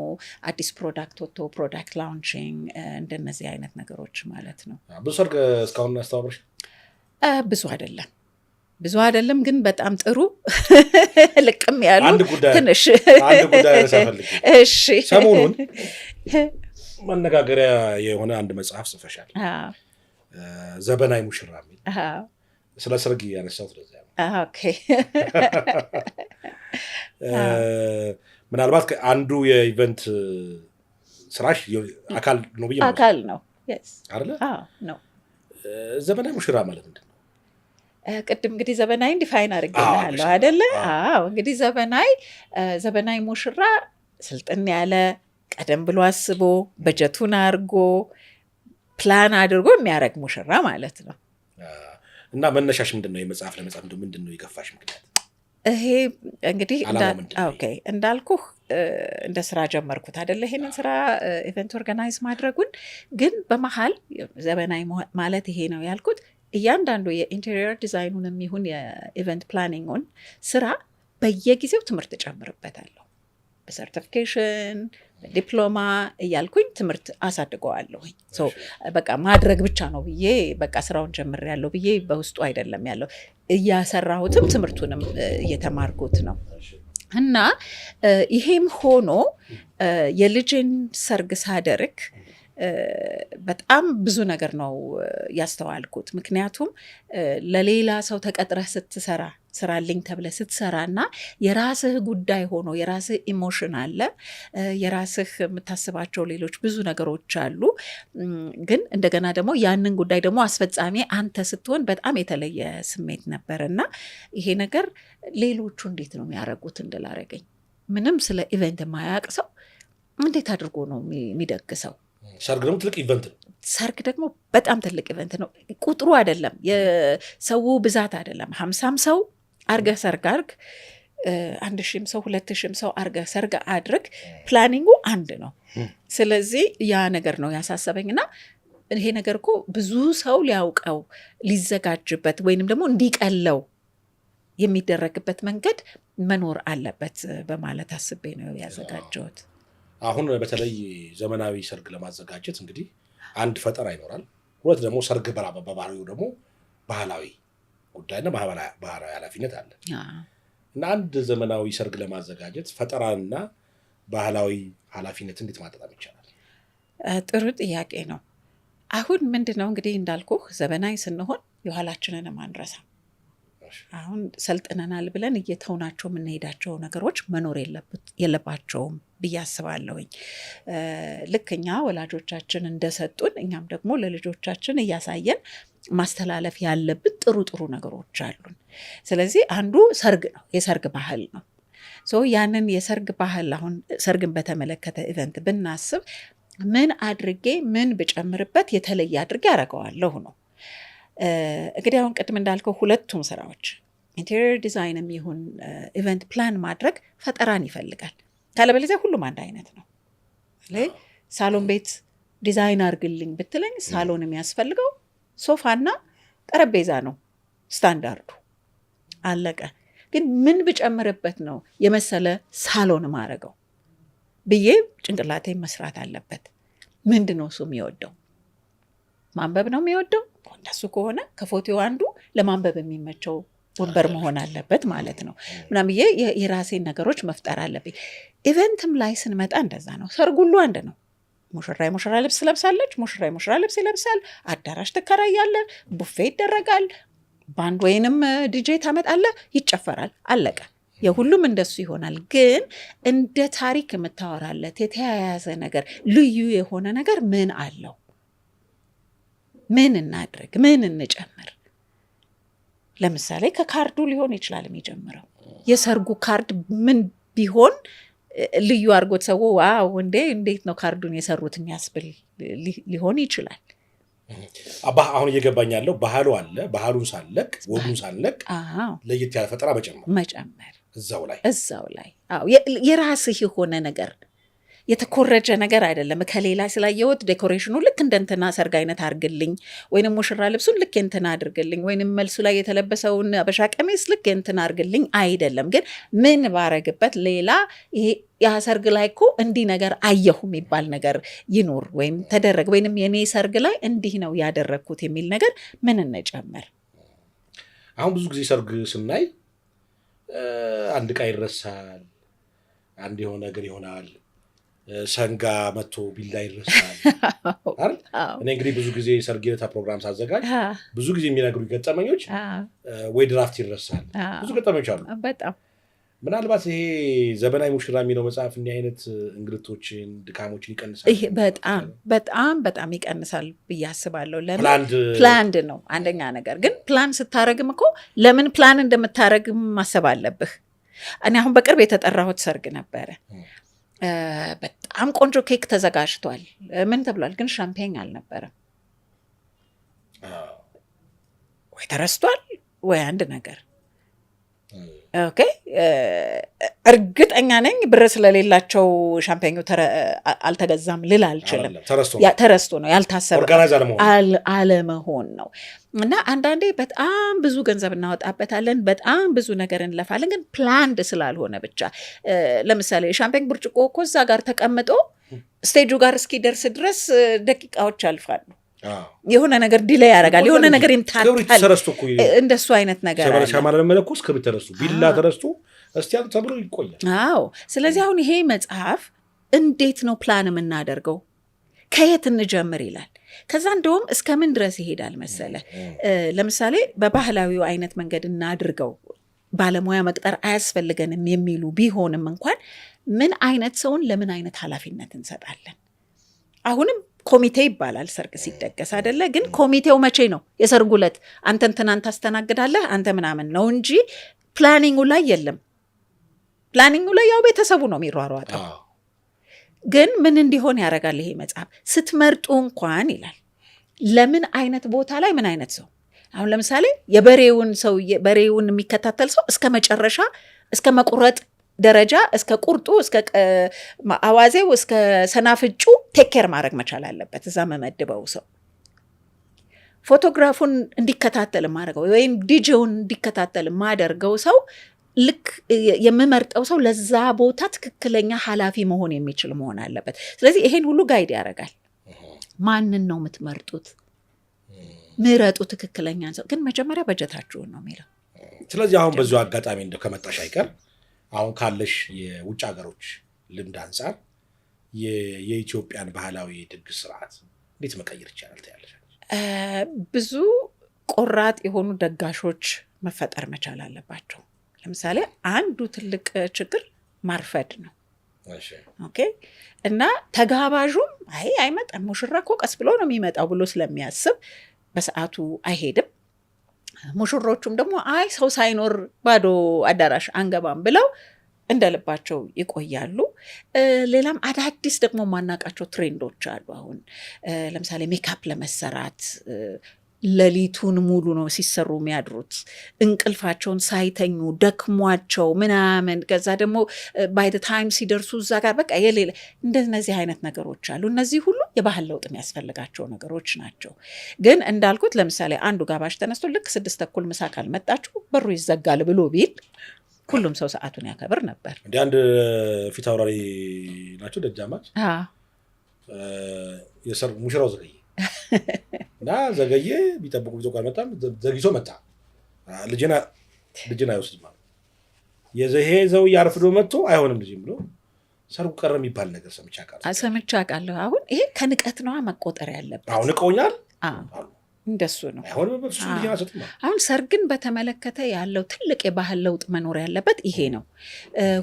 አዲስ product ወጥቶ product launching እንደነዚህ አይነት ነገሮች ማለት ነው። ብዙ ሰርግ እስካሁን ያስተባበርሽ? ብዙ አይደለም፣ ብዙ አይደለም፣ ግን በጣም ጥሩ ልቅም ያሉ ትንሽ። አንድ ጉዳይ ፈልጌ። እሺ። ሰሞኑን መነጋገሪያ የሆነ አንድ መጽሐፍ ጽፈሻል፣ ዘበናዊ ሙሽራ የሚል። ስለ ሰርግ ያነሳሁት ለዚያ ነው። ምናልባት አንዱ የ event ስራሽ አካል ነው ብዬ አካል ነው አይደለ? ነው። ዘመናዊ ሙሽራ ማለት ምንድን ነው? ቅድም እንግዲህ ዘመናዊን define አድርጌልሃለሁ አይደለ? አዎ። እንግዲህ ዘመናዊ ሙሽራ ስልጥን ያለ፣ ቀደም ብሎ አስቦ፣ በጀቱን አድርጎ፣ ፕላን አድርጎ የሚያደርግ ሙሽራ ማለት ነው። እና መነሻሽ ምንድን ነው? የመጽሐፍ ለመጻፍ ምንድን ነው የገፋሽ ምክንያት? ይሄ እንግዲህ እንዳልኩህ እንደ ስራ ጀመርኩት አደለ? ይሄንን ስራ event organize ማድረጉን። ግን በመሀል ዘመናዊ ማለት ይሄ ነው ያልኩት፣ እያንዳንዱ የ interior design ኑንም ይሁን የ event planning ኡን ስራ በየጊዜው ትምህርት እጨምርበታለሁ። በ certification፣ በዲፕሎማ እያልኩኝ ትምህርት አሳድገዋለሁኝ። በቃ ማድረግ ብቻ ነው ብዬ፣ በቃ ስራውን ጀምሬያለሁ ብዬ በውስጡ አይደለም ያለው፣ እያሰራሁትም ትምህርቱንም እየተማርኩት ነው። እና ይሄም ሆኖ የልጄን ሰርግ ሳደርግ በጣም ብዙ ነገር ነው ያስተዋልኩት። ምክንያቱም ለሌላ ሰው ተቀጥረህ ስትሰራ፣ ስራልኝ ተብለህ ስትሰራ እና የራስህ ጉዳይ ሆኖ የራስህ emotion አለ፣ የራስህ የምታስባቸው ሌሎች ብዙ ነገሮች አሉ። ግን እንደገና ደግሞ ያንን ጉዳይ ደግሞ አስፈጻሚ አንተ ስትሆን በጣም የተለየ ስሜት ነበር። እና ይሄ ነገር ሌሎቹ እንዴት ነው የሚያደርጉት እንድል አደረገኝ። ምንም ስለ event የማያውቅ ሰው እንዴት አድርጎ ነው የሚደግሰው? ሰርግ ደግሞ ትልቅ event ነው። ሰርግ ደግሞ በጣም ትልቅ event ነው። ቁጥሩ አይደለም፣ የሰው ብዛት አይደለም። 50ም ሰው አርገህ ሰርግ አርግ፣ 1,000ም ሰው 2,000ም ሰው አርገህ ሰርግ አድርግ፣ planning ኡ አንድ ነው። ስለዚህ ያ ነገር ነው ያሳሰበኝና ይሄ ነገር እኮ ብዙ ሰው ሊያውቀው፣ ሊዘጋጅበት ወይንም ደግሞ እንዲቀለው የሚደረግበት መንገድ መኖር አለበት በማለት አስቤ ነው ያዘጋጀሁት። አሁን በተለይ ዘመናዊ ሰርግ ለማዘጋጀት እንግዲህ አንድ ፈጠራ ይኖራል። ሁለት ደግሞ ሰርግ በባህሪው ደግሞ ባህላዊ ጉዳይና ባህላዊ ኃላፊነት አለ። እና አንድ ዘመናዊ ሰርግ ለማዘጋጀት ፈጠራና ባህላዊ ኃላፊነት እንዴት ማጣጣም ይቻላል? ጥሩ ጥያቄ ነው። አሁን ምንድን ነው እንግዲህ እንዳልኩህ ዘመናዊ ስንሆን የኋላችንንም አንረሳም። አሁን ሰልጥነናል ብለን እየተውናቸው የምንሄዳቸው ነገሮች መኖር የለባቸውም ብዬ አስባለሁኝ። ልክ እኛ ወላጆቻችን እንደሰጡን እኛም ደግሞ ለልጆቻችን እያሳየን ማስተላለፍ ያለብን ጥሩ ጥሩ ነገሮች አሉን። ስለዚህ አንዱ ሰርግ ነው፣ የሰርግ ባህል ነው። So ያንን የሰርግ ባህል አሁን ሰርግን በተመለከተ event ብናስብ ምን አድርጌ፣ ምን ብጨምርበት የተለየ አድርጌ አደርገዋለሁ ነው። እንግዲህ አሁን ቅድም እንዳልከው ሁለቱም ስራዎች interior design ም ይሁን event plan ማድረግ ፈጠራን ይፈልጋል። ካለበለዚያ ሁሉም አንድ አይነት ነው። ሳሎን ቤት ዲዛይን አድርግልኝ ብትለኝ ሳሎን የሚያስፈልገው ሶፋና ጠረጴዛ ነው ስታንዳርዱ፣ አለቀ። ግን ምን ብጨምርበት ነው የመሰለ ሳሎን ማረገው ብዬ ጭንቅላቴ መስራት አለበት። ምንድን ነው እሱ የሚወደው? ማንበብ ነው የሚወደው? እንደሱ ከሆነ ከፎቴው አንዱ ለማንበብ የሚመቸው ወንበር መሆን አለበት ማለት ነው ምናምን ብዬ የራሴን ነገሮች መፍጠር አለብኝ። Event ም ላይ ስንመጣ እንደዛ ነው። ሰርጉ ሁሉ አንድ ነው። ሙሽራ የሙሽራ ልብስ ለብሳለች፣ ሙሽራ የሙሽራ ልብስ ይለብሳል። አዳራሽ ትከራያለህ፣ ቡፌ ይደረጋል፣ ባንድ ወይንም ዲጄ ታመጣለህ፣ ይጨፈራል፣ አለቀ። የሁሉም እንደሱ ይሆናል። ግን እንደ ታሪክ የምታወራለት የተያያዘ ነገር፣ ልዩ የሆነ ነገር ምን አለው? ምን እናድርግ? ምን እንጨምር? ለምሳሌ ከካርዱ ሊሆን ይችላል የሚጀምረው። የሰርጉ ካርድ ምን ቢሆን ልዩ አድርጎት ሰው wow እንዴ እንዴት ነው ካርዱን የሰሩት የሚያስብል ሊሆን ይችላል። አሁን እየገባኝ ያለው ባህሉ አለ። ባህሉን ሳንለቅ፣ ወጉን ሳንለቅ ለየት ያለ ፈጠራ መጨመር። መጨመር። እዛው ላይ። እዛው ላይ፣ አዎ፣ የራስህ የሆነ ነገር፣ የተኮረጀ ነገር አይደለም። ከሌላ ስላየሁት decoration ኑ ልክ እንደ እንትና ሰርግ አይነት አድርግልኝ፣ ወይንም ሙሽራ ልብሱን ልክ እንትና አድርግልኝ፣ ወይንም መልሱ ላይ የተለበሰውን አበሻ ቀሚስ ልክ እንትና አድርግልኝ አይደለም። ግን ምን ባረግበት ሌላ፣ ይሄ ያ ሰርግ ላይ እኮ እንዲህ ነገር አየሁ የሚባል ነገር ይኑር ወይም ተደረገ ወይንም የኔ ሰርግ ላይ እንዲህ ነው ያደረግኩት የሚል ነገር ምን እንጨምር? አሁን ብዙ ጊዜ ሰርግ ስናይ አንድ ዕቃ ይረሳል፣ አንድ የሆነ ነገር ይሆናል፣ ሰንጋ መቶ ቢላ ይረሳል አይደል? እኔ እንግዲህ ብዙ ጊዜ ሰርግ ዕለታ ፕሮግራም ሳዘጋጅ ብዙ ጊዜ የሚነግሩ ገጠመኞች ወይ ድራፍት ይረሳል፣ ብዙ ገጠመኞች አሉ። በጣም። ምናልባት ይሄ ዘመናዊ ሙሽራ የሚለው መጽሐፍ እንዲህ አይነት እንግልቶችን፣ ድካሞችን ይቀንሳል። ይሄ በጣም በጣም በጣም ይቀንሳል ብዬ አስባለሁ። ለምን? Planned። Planned ነው አንደኛ ነገር። ግን ፕላን ስታረግም እኮ ለምን ፕላን እንደምታረግም ማሰብ አለብህ። እኔ አሁን በቅርብ የተጠራሁት ሰርግ ነበረ። በጣም ቆንጆ ኬክ ተዘጋጅቷል። ምን ተብሏል፣ ግን ሻምፔኝ አልነበረም። ወይ ተረስቷል ወይ አንድ ነገር። Okay፣ እርግጠኛ ነኝ ብር ስለሌላቸው ሻምፔኙ አልተገዛም ልል አልችልም። አይደለም፣ ተረስቶ። ያ ተረስቶ ነው፣ ያልታሰበ Organize አለመሆን። አለመሆን ነው። እና አንዳንዴ በጣም ብዙ ገንዘብ እናወጣበታለን፣ በጣም ብዙ ነገር እንለፋለን፣ ግን planned ስላልሆነ ብቻ። ለምሳሌ የሻምፔኝ ብርጭቆ እኮ እዛ ጋር ተቀምጦ stage ኡ ጋር እስኪደርስ ድረስ ደቂቃዎች ያልፋሉ። የሆነ ነገር delay ያደርጋል፣ የሆነ ነገር ክብሪት ይምታታል። ተረስቶ እኮ። እንደሱ አይነት ነገር አለ። ሻማ ለመለኮስ ክብሪት ተረስቶ፣ ቢላ ተረስቶ እስቲ ያሉ ተብሎ ይቆያል። አዎ። ስለዚህ አሁን ይሄ መጽሐፍ እንዴት ነው ፕላን የምናደርገው፣ ከየት እንጀምር ይላል። ከዛ እንደውም እስከ ምን ድረስ ይሄዳል መሰለ? ለምሳሌ በባህላዊው አይነት መንገድ እናድርገው፣ ባለሙያ መቅጠር አያስፈልገንም የሚሉ ቢሆንም እንኳን ምን አይነት ሰውን ለምን አይነት ኃላፊነት እንሰጣለን? አሁንም ኮሚቴ ይባላል ሰርግ ሲደገስ አደለ? ግን ኮሚቴው መቼ ነው? የሰርጉ ዕለት አንተ እንትናን ታስተናግዳለህ፣ አንተ ምናምን ነው እንጂ planning ኡ ላይ የለም። Planning ኡ ላይ ያው ቤተሰቡ ነው የሚሯሯጠው። ግን ምን እንዲሆን ያደርጋል ይሄ መጽሐፍ? ስትመርጡ እንኳን ይላል ለምን አይነት ቦታ ላይ ምን አይነት ሰው። አሁን ለምሳሌ የበሬውን ሰው፣ በሬውን የሚከታተል ሰው እስከ መጨረሻ፣ እስከ መቁረጥ ደረጃ፣ እስከ ቁርጡ፣ እስከ አዋዜው፣ እስከ ሰናፍጩ take care ማድረግ መቻል አለበት። እዛ መመድበው ሰው፣ ፎቶግራፉን እንዲከታተል የማደርገው ወይም ዲጄውን እንዲከታተል የማደርገው ሰው፣ ልክ የምመርጠው ሰው ለዛ ቦታ ትክክለኛ ኃላፊ መሆን የሚችል መሆን አለበት። ስለዚህ ይሄን ሁሉ guide ያደርጋል። ማንን ነው የምትመርጡት? ምረጡ ትክክለኛን ሰው፣ ግን መጀመሪያ በጀታችሁን ነው የሚለው። ስለዚህ አሁን በዚሁ አጋጣሚ እንደው ከመጣሽ አይቀር አሁን ካለሽ የውጭ ሀገሮች ልምድ አንጻር የኢትዮጵያን ባህላዊ ድግስ ስርዓት እንዴት መቀየር ይቻላል ትያለሽ? ብዙ ቆራጥ የሆኑ ደጋሾች መፈጠር መቻል አለባቸው። ለምሳሌ አንዱ ትልቅ ችግር ማርፈድ ነው። Okay፣ እና ተጋባዡም አይ አይመጣም፣ ሙሽራ እኮ ቀስ ብሎ ነው የሚመጣው ብሎ ስለሚያስብ በሰዓቱ አይሄድም። ሙሽሮቹም ደግሞ አይ ሰው ሳይኖር ባዶ አዳራሽ አንገባም ብለው እንደ ልባቸው ይቆያሉ። ሌላም አዳዲስ ደግሞ የማናውቃቸው trend ኦች አሉ። አሁን ለምሳሌ ሜካፕ ለመሰራት ሌሊቱን ሙሉ ነው ሲሰሩ የሚያድሩት፣ እንቅልፋቸውን ሳይተኙ ደክሟቸው ምናምን። ከዛ ደግሞ by the time ሲደርሱ እዛ ጋር በቃ የሌለ እንደነዚህ አይነት ነገሮች አሉ። እነዚህ ሁሉ የባህል ለውጥ የሚያስፈልጋቸው ነገሮች ናቸው። ግን እንዳልኩት ለምሳሌ አንዱ ጋባዥ ተነስቶ ልክ 6:30 ምሳ ካልመጣችሁ በሩ ይዘጋል ብሎ ቢል ሁሉም ሰው ሰዓቱን ያከብር ነበር። እንደ አንድ ፊት አውራሪ ናቸው ደጃማች፣ የሰርግ ሙሽራው ዘገየ እና ዘገየ፣ ቢጠብቁ ቢጠብቁ አልመጣም። ዘግይቶ መጣ። ልጅን አይወስድም አሉ። ይሄ ሰውዬ አርፍዶ መጥቶ አይሆንም ልጅም ብሎ ሰርጉ ቀረ የሚባል ነገር ሰምቼ አውቃለሁ። ሰምቼ አውቃለሁ። አሁን ይሄ ከንቀት ነዋ መቆጠር ያለበት። አሁን ንቀውኛል አሉ። እንደሱ ነው። አይሆንም፣ በፍጹም ልጅን አልሰጥም አሉ። አሁን ሰርግን በተመለከተ ያለው ትልቅ የባህል ለውጥ መኖር ያለበት ይሄ ነው።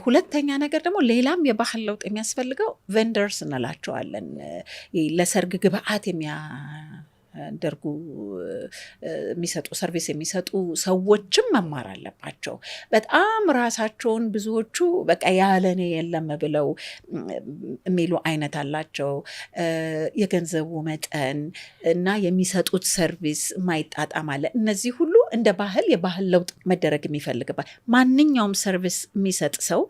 ሁለተኛ ነገር ደግሞ ሌላም የባህል ለውጥ የሚያስፈልገው vendors እንላቸዋለን። ለሰርግ ግብአት የሚያደርጉ፣ የሚሰጡ፣ service የሚሰጡ ሰዎችም መማር አለባቸው። በጣም ራሳቸውን ብዙዎቹ በቃ ያለኔ የለም ብለው የሚሉ አይነት አላቸው። የገንዘቡ መጠን እና የሚሰጡት service የማይጣጣም አለ። እነዚህ ሁሉ እንደ ባህል የባህል ለውጥ መደረግ የሚፈልግባት፣ ማንኛውም service የሚሰጥ ሰው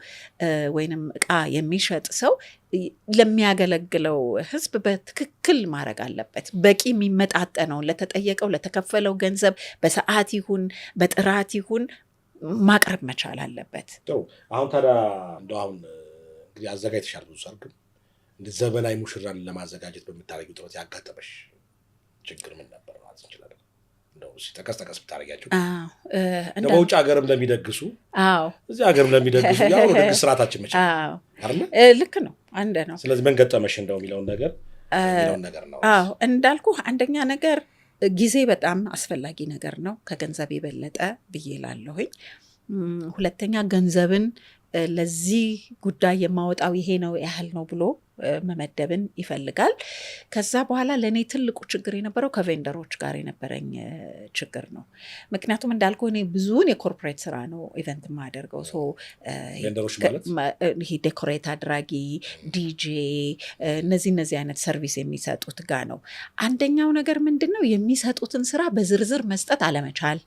ወይንም እቃ የሚሸጥ ሰው ለሚያገለግለው ሕዝብ በትክክል ማድረግ አለበት። በቂ የሚመጣጠነውን ለተጠየቀው ለተከፈለው ገንዘብ በሰዓት ይሁን በጥራት ይሁን ማቅረብ መቻል አለበት። ጥሩ። አሁን ታዲያ እንደው አሁን እንግዲህ አዘጋጅተሻል ብዙ ሰርግም፣ እንደ ዘመናዊ ሙሽራን ለማዘጋጀት በምታደርጊው ጥረት ያጋጠመሽ ችግር ምን ነበር ማለት እንችላለን? እንደው እስኪ ጠቀስ ጠቀስ ብታደርጊያቸው። እንደው በውጭ ሀገርም ለሚደግሱ እዚህ ሀገርም ለሚደግሱ ያው ድግስ ስርዓታችን መቼም አይደለ? ልክ ነው፣ አንድ ነው። ስለዚህ ምን ገጠመሽ እንደው የሚለውን ነገር ነው። አዎ፣ እንዳልኩ አንደኛ ነገር ጊዜ በጣም አስፈላጊ ነገር ነው ከገንዘብ የበለጠ ብዬ እላለሁኝ። ሁለተኛ ገንዘብን ለዚህ ጉዳይ የማወጣው ይሄ ነው ያህል ነው ብሎ መመደብን ይፈልጋል። ከዛ በኋላ ለእኔ ትልቁ ችግር የነበረው ከ vendor ኦች ጋር የነበረኝ ችግር ነው። ምክንያቱም እንዳልኩ እኔ ብዙውን የ corporate ስራ ነው event የማደርገው። So vendor ኦች ማለት? ይሄ decorate አድራጊ፣ ዲጄ፣ እነዚህ አይነት service የሚሰጡት ጋ ነው። አንደኛው ነገር ምንድን ነው፣ የሚሰጡትን ስራ በዝርዝር መስጠት አለመቻል።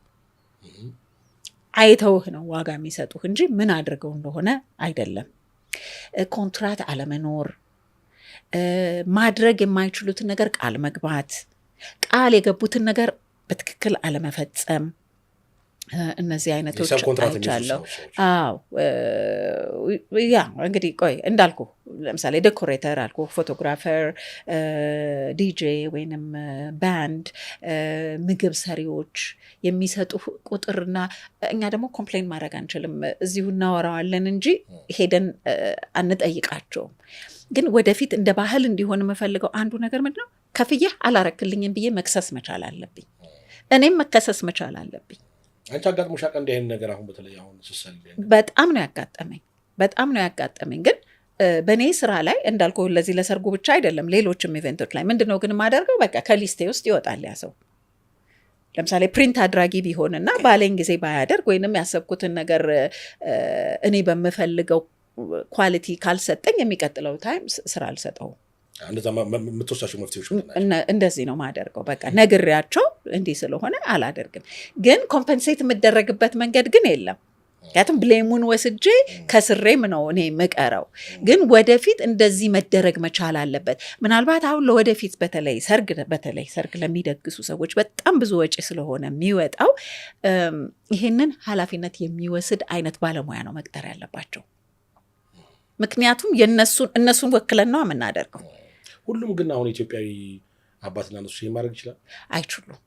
አይተውህ ነው ዋጋ የሚሰጡህ እንጂ ምን አድርገው እንደሆነ አይደለም። ኮንትራት አለመኖር፣ ማድረግ የማይችሉትን ነገር ቃል መግባት፣ ቃል የገቡትን ነገር በትክክል አለመፈጸም፣ እነዚህ አይነቶች የ sub contract የሚይዙ አይቻለሁ። ሰዎች። አዎ፣ yeah፣ እንግዲህ ቆይ እንዳልኩ ለምሳሌ decorator አልኩ፣ photographer፣ ዲጄ ወይንም ባንድ፣ ምግብ ሰሪዎች የሚሰጡ ቁጥርና እኛ ደግሞ complain ማድረግ አንችልም። እዚሁ እናወራዋለን እንጂ ሄደን አንጠይቃቸውም። ግን ወደፊት እንደ ባህል እንዲሆን የምፈልገው አንዱ ነገር ምንድን ነው፣ ከፍዬህ አላረክልኝም ብዬ መክሰስ መቻል አለብኝ። እኔም መከሰስ መቻል አለብኝ። አንቺ አጋጥሞሽ ያውቃል እንዲህ አይነት ነገር? አሁን በተለይ አሁን ስትሰሪ? በጣም ነው ያጋጠመኝ። በጣም ነው ያጋጠመኝ። ግን በእኔ ስራ ላይ እንዳልኩ ለዚህ ለሰርጉ ብቻ አይደለም፣ ሌሎችም event ኦች ላይ ምንድን ነው ግን የማደርገው፣ በቃ ከ list ኤ ውስጥ ይወጣል ያ ሰው። ለምሳሌ print አድራጊ ቢሆንና ባለኝ ጊዜ ባያደርግ ወይንም ያሰብኩትን ነገር እኔ በምፈልገው quality ካልሰጠኝ የሚቀጥለው time ስራ አልሰጠውም። እንደዛ የምትወስዳቸው መፍትሄዎች ምንድን ናቸው? እንደዚህ ነው ማደርገው። በቃ ነግሬያቸው እንዲህ ስለሆነ አላደርግም። ግን compensate የምደረግበት መንገድ ግን የለም። ምክንያቱም blame ኡን ወስጄ ከስሬም ነው እኔ የምቀረው። ግን ወደፊት እንደዚህ መደረግ መቻል አለበት። ምናልባት አሁን ለወደፊት በተለይ ሰርግ ለሚደግሱ ሰዎች በጣም ብዙ ወጪ ስለሆነ የሚወጣው፣ ይሄንን ኃላፊነት የሚወስድ አይነት ባለሙያ ነው መቅጠር ያለባቸው። ምክንያቱም የነሱን እነሱን ወክለን ነው የምናደርገው። ሁሉም ግን አሁን ኢትዮጵያዊ አባትና እናቶች ይሄን ማድረግ ይችላል? አይችሉም፣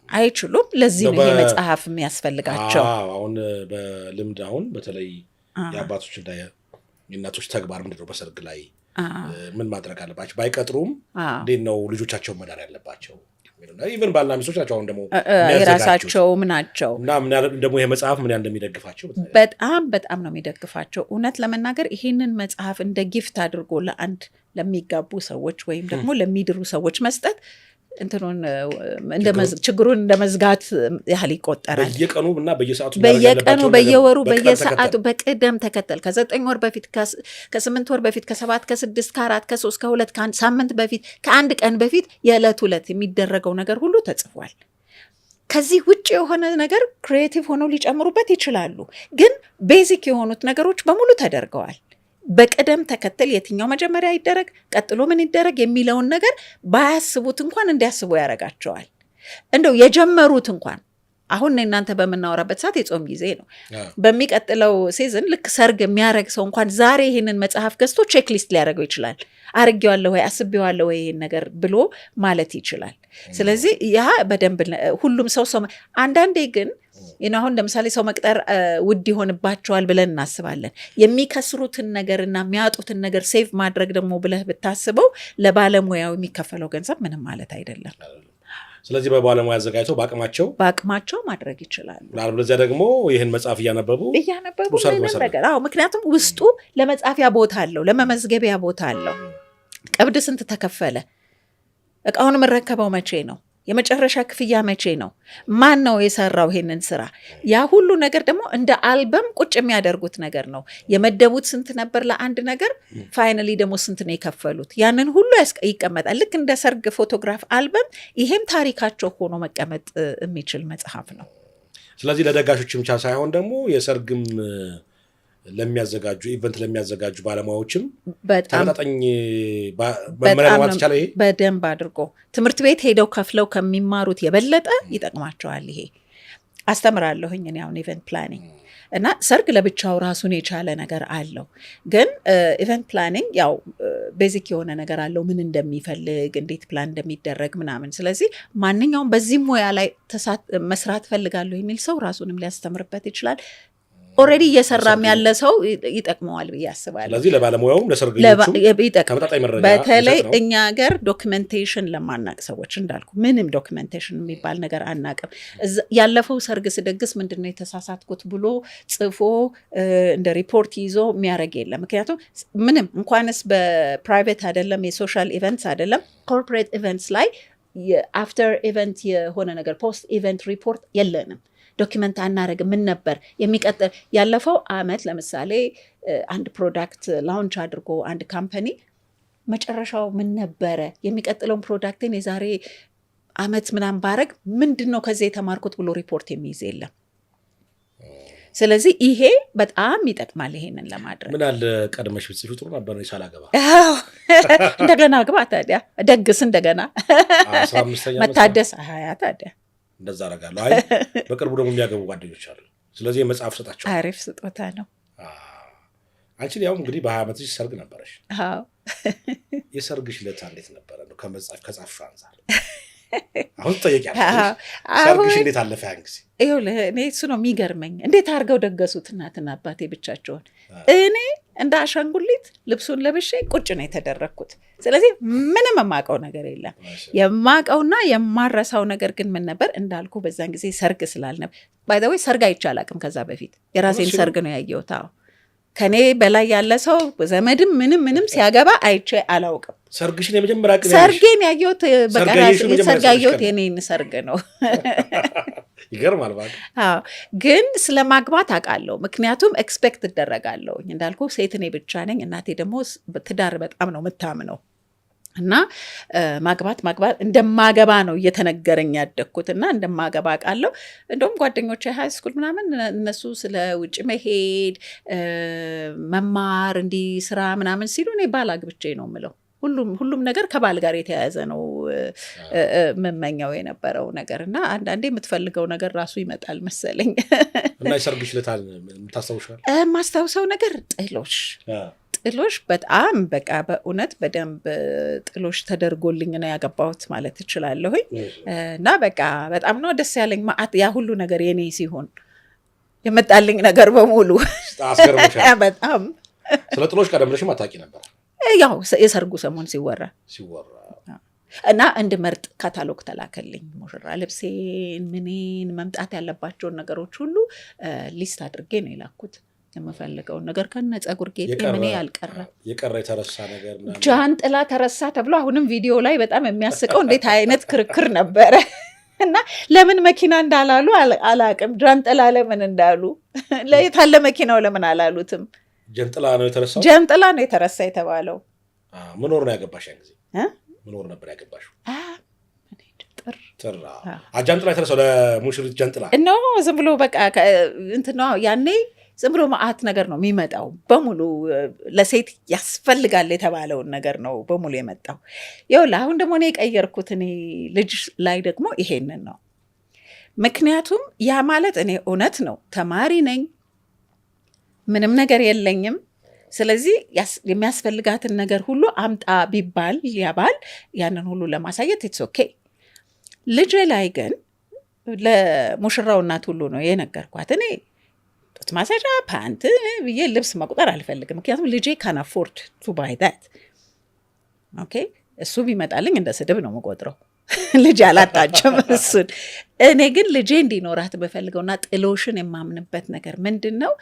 አይችሉም። ለዚህ ነው ይሄ መጽሐፍ የሚያስፈልጋቸው። አዎ፣ አሁን በልምድ አሁን በተለይ የአባቶች እና የእናቶች ተግባር ምንድን ነው? በሰርግ ላይ ምን ማድረግ አለባቸው? ባይቀጥሩም እንዴት ነው ልጆቻቸውን መዳር ያለባቸው? Even ባልና ሚስቶች ናቸው አሁን ደግሞ የሚያዘጋጁት። የራሳቸውም ናቸው። እና ምን ያህል ደግሞ ይሄ መጽሐፍ ምን ያህል እንደሚደግፋቸው በጣም በጣም ነው የሚደግፋቸው። እውነት ለመናገር ይሄንን መጽሐፍ እንደ gift አድርጎ ለአንድ ለሚጋቡ ሰዎች ወይም ደግሞ ለሚድሩ ሰዎች መስጠት እንትኑን ችግሩን እንደ መዝጋት ያህል ይቆጠራል። በየቀኑ እና በየሰዓቱ ማድረግ በየቀኑ ያለባቸውን ነገር በየወሩ በቅደም በየሰዓቱ ተከተል። በቅደም ተከተል ከ9 ወር በፊት፣ ከ8 ወር በፊት፣ ከ7፣ ከ6፣ ከ4፣ ከ3፣ ከ2፣ ከ1 ሳምንት በፊት፣ ከአንድ ቀን በፊት የዕለት ዕለት የሚደረገው ነገር ሁሉ ተጽፏል። ከዚህ ውጭ የሆነ ነገር creative ሆነው ሊጨምሩበት ይችላሉ። ግን basic የሆኑት ነገሮች በሙሉ ተደርገዋል። በቅደም ተከተል የትኛው መጀመሪያ ይደረግ፣ ቀጥሎ ምን ይደረግ የሚለውን ነገር ባያስቡት እንኳን እንዲያስቡ ያደርጋቸዋል። እንደው የጀመሩት እንኳን አሁን እናንተ በምናወራበት ሰዓት የጾም ጊዜ ነው። በሚቀጥለው season ልክ ሰርግ የሚያደርግ ሰው እንኳን ዛሬ ይህንን መጽሐፍ ገዝቶ checklist ሊያደርገው ይችላል። አርጌዋለሁ ወይ፣ አስቤዋለሁ ወይ ይህን ነገር ብሎ ማለት ይችላል። ስለዚህ ያ በደንብ ሁሉም ሰው ሰው አንዳንዴ ግን አሁን ለምሳሌ ሰው መቅጠር ውድ ይሆንባቸዋል ብለን እናስባለን። የሚከስሩትን ነገር እና የሚያጡትን ነገር save ማድረግ ደግሞ ብለህ ብታስበው ለባለሙያው የሚከፈለው ገንዘብ ምንም ማለት አይደለም። ስለዚህ በባለሙያ አዘጋጅተው በአቅማቸው በአቅማቸው ማድረግ ይችላሉ። አለበለዚያ ደግሞ ይህን መጽሐፍ እያነበቡ እያነበቡ ጥሩ ሰርግ ምንም መሰረት። ነገር፣ አዎ። ምክንያቱም ውስጡ ለመጻፊያ ቦታ አለው፣ ለመመዝገቢያ ቦታ አለው። ቀብድ ስንት ተከፈለ? እቃውን የምረከበው መቼ ነው? የመጨረሻ ክፍያ መቼ ነው? ማን ነው የሰራው ይሄንን ስራ? ያ ሁሉ ነገር ደግሞ እንደ አልበም ቁጭ የሚያደርጉት ነገር ነው። የመደቡት ስንት ነበር ለአንድ ነገር፣ finally ደግሞ ስንት ነው የከፈሉት? ያንን ሁሉ ይቀመጣል። ልክ እንደ ሰርግ ፎቶግራፍ አልበም ይሄም ታሪካቸው ሆኖ መቀመጥ የሚችል መጽሐፍ ነው። ስለዚህ ለደጋሾች ብቻ ሳይሆን ደግሞ የሰርግም ለሚያዘጋጁ፣ event ለሚያዘጋጁ ባለሙያዎችም በጣም ተመጣጣኝ መመሪያ በጣም ማለት ነው። ይቻላል። ይሄ በደንብ አድርጎ ትምህርት ቤት ሄደው ከፍለው ከሚማሩት የበለጠ ይጠቅማቸዋል። ይሄ አስተምራለሁኝ እኔ አሁን event planning እና ሰርግ ለብቻው ራሱን የቻለ ነገር አለው። ግን event planning ያው basic የሆነ ነገር አለው፣ ምን እንደሚፈልግ፣ እንዴት ፕላን እንደሚደረግ ምናምን። ስለዚህ ማንኛውም በዚህ ሙያ ላይ መስራት ፈልጋለሁ የሚል ሰው ራሱንም ሊያስተምርበት ይችላል። Already እየሰራም ያለ ሰው ይጠቅመዋል ብዬ አስባለሁ። ስለዚህ ለባለሙያውም ለሰርገኞቹም ተመጣጣኝ መረጃ በተለይ የሚሰጥ ነው። እኛ ሀገር documentation ለማናቅ ሰዎች፣ እንዳልኩ ምንም documentation የሚባል ነገር አናቅም። ያለፈው ሰርግ ስደግስ ምንድን ነው የተሳሳትኩት ብሎ ጽፎ እንደ ሪፖርት ይዞ የሚያደርግ የለም። ምክንያቱም ምንም እንኳንስ በ private አይደለም፣ የ social events አይደለም፣ corporate events ላይ የ after event የሆነ ነገር post event report የለንም። Document አናረግም። ምን ነበር የሚቀጥል ያለፈው አመት፣ ለምሳሌ አንድ product launch አድርጎ አንድ company መጨረሻው ምን ነበረ? የሚቀጥለውን product ን የዛሬ አመት ምናምን ባረግ ምንድን ነው ከዚህ የተማርኩት ብሎ ሪፖርት የሚይዝ የለም። ስለዚህ ይሄ በጣም ይጠቅማል ይሄንን ለማድረግ። ምን አለ ቀድመሽ ብትጽፊው ጥሩ ነበር፣ እኔ ሳላገባ። አዎ፣ እንደገና ግባ ታዲያ፣ ደግስ እንደገና። 15ኛ ዓመት። መታደስ ሀያ ታዲያ። እንደዛ አደርጋለሁ። አይ፣ በቅርቡ ደግሞ የሚያገቡ ጓደኞች አሉ። ስለዚህ የመጽሐፍ ሰጣቸው። አሪፍ ስጦታ ነው። አንቺ ያው እንግዲህ በ20 ዓመትሽ ሰርግ ነበረሽ። አዎ። የሰርግሽ ዕለት እንዴት ነበረ? እንደው ከመጽሐፍ ከጻፍሽው አንጻር አሁን ትጠየቂያለሽ። አዎ። ሰርግሽ አሁን እንዴት አለፈ ያን ጊዜ? ይኸውልህ፣ እኔ እሱ ነው የሚገርመኝ። እንዴት አድርገው ደገሱት እናትና አባቴ ብቻቸውን። እኔ እንደ አሻንጉሊት ልብሱን ለብሼ ቁጭ ነው የተደረግኩት። ስለዚህ ምንም የማውቀው ነገር የለም። የማውቀውና የማረሳው ነገር ግን ምን ነበር፣ እንዳልኩ በዛን ጊዜ ሰርግ ስላልነበር፣ by the way ሰርግ አይቼ አላውቅም ከዛ በፊት። የራሴን ሰርግ ነው ያየሁት። አዎ፣ ከኔ በላይ ያለ ሰው ዘመድም ምንም ምንም ሲያገባ አይቼ አላውቅም። ሰርግሽን የመጀመሪያ ቀን ያየሽ? ሰርጌን ያየሁት በቃ ሰርግ ያየሽው የመጀመሪያ ሰርግ ያየሁት ሰርግሽ ቀን? የኔን ሰርግ ነው። ይገርማል እባክህ። አዎ፣ ግን ስለ ማግባት አውቃለሁ። ምክንያቱም expect እደረጋለሁ። እንዳልኩ ሴት እኔ ብቻ ነኝ። እናቴ ደግሞ ትዳር በጣም ነው የምታምነው እና ማግባት ማግባት እንደማገባ ነው እየተነገረኝ ያደግኩት እና እንደማገባ አውቃለሁ። እንደውም ጓደኞቼ high school ምናምን እነሱ ስለ ውጭ መሄድ፣ መማር፣ እንዲህ ስራ ምናምን ሲሉ እኔ ባል አግብቼ ነው የምለው። ሁሉም ሁሉም ነገር ከባል ጋር የተያያዘ ነው የምመኘው የነበረው ነገር። እና አንዳንዴ የምትፈልገው ነገር ራሱ ይመጣል መሰለኝ። እና የሰርግሽ ዕለት የምታስታውሻል? የማስታውሰው ነገር ጥሎሽ፣ ጥሎሽ በጣም በቃ በእውነት በደንብ ጥሎሽ ተደርጎልኝ ነው ያገባሁት ማለት እችላለሁኝ። እና በቃ በጣም ነው ደስ ያለኝ። ማአት ያ ሁሉ ነገር የኔ ሲሆን የመጣልኝ ነገር በሙሉ። አስገርሞሻል። በጣም። ስለ ጥሎሽ ቀደም ብለሽም አታውቂ ነበር? ያው የሰርጉ ሰሞን ሲወራ። ሲወራ። እና እንድመርጥ ካታሎግ ተላከልኝ። ሙሽራ ልብሴን ምኔን መምጣት ያለባቸውን ነገሮች ሁሉ list አድርጌ ነው የላኩት። የምፈልገውን ነገር ከነ ጸጉር ጌጤ ምኔ ያልቀረ። የቀረ የተረሳ ነገር ምናምን? ጃንጥላ ተረሳ ተብሎ አሁንም ቪዲዮ ላይ በጣም የሚያስቀው እንዴት አይነት ክርክር ነበረ። እና ለምን መኪና እንዳላሉ አላቅም። ጃንጥላ ለምን እንዳሉ፣ የታለ መኪናው ለምን አላሉትም? ጀንጥላ ነው የተረሳው? ጃንጥላ ነው የተረሳ የተባለው። ምን ወር ነው ያገባሽ ያን ጊዜ? እ? ምን ወር ነበር ያገባሽው? እኔ እንጃ፣ ጥር። ጥር። ጃንጥላ የተረሳው ለሙሽሪት ጃንጥላ? No፣ ዝም ብሎ በቃ እንትን ነው፣ ያኔ ዝም ብሎ መዓት ነገር ነው የሚመጣው በሙሉ። ለሴት ያስፈልጋል የተባለውን ነገር ነው በሙሉ የመጣው። ይኸውልህ፣ አሁን ደግሞ እኔ የቀየርኩት እኔ ልጅ ላይ ደግሞ ይሄንን ነው። ምክንያቱም ያ ማለት እኔ እውነት ነው ተማሪ ነኝ፣ ምንም ነገር የለኝም። ስለዚህ የሚያስፈልጋትን ነገር ሁሉ አምጣ ቢባል ያባል ያንን ሁሉ ለማሳየት it's okay። ልጄ ላይ ግን ለሙሽራው እናት ሁሉ ነው የነገርኳት። እኔ ጡት ማስያዣ፣ ፓንት ብዬ ልብስ መቁጠር አልፈልግም። ምክንያቱም ልጄ can afford to buy that, okay። እሱ ቢመጣልኝ እንደ ስድብ ነው የምቆጥረው። ልጅ አላጣችም እሱን። እኔ ግን ልጄ እንዲኖራት በፈልገውና ጥሎሽን የማምንበት ነገር ምንድን ነው?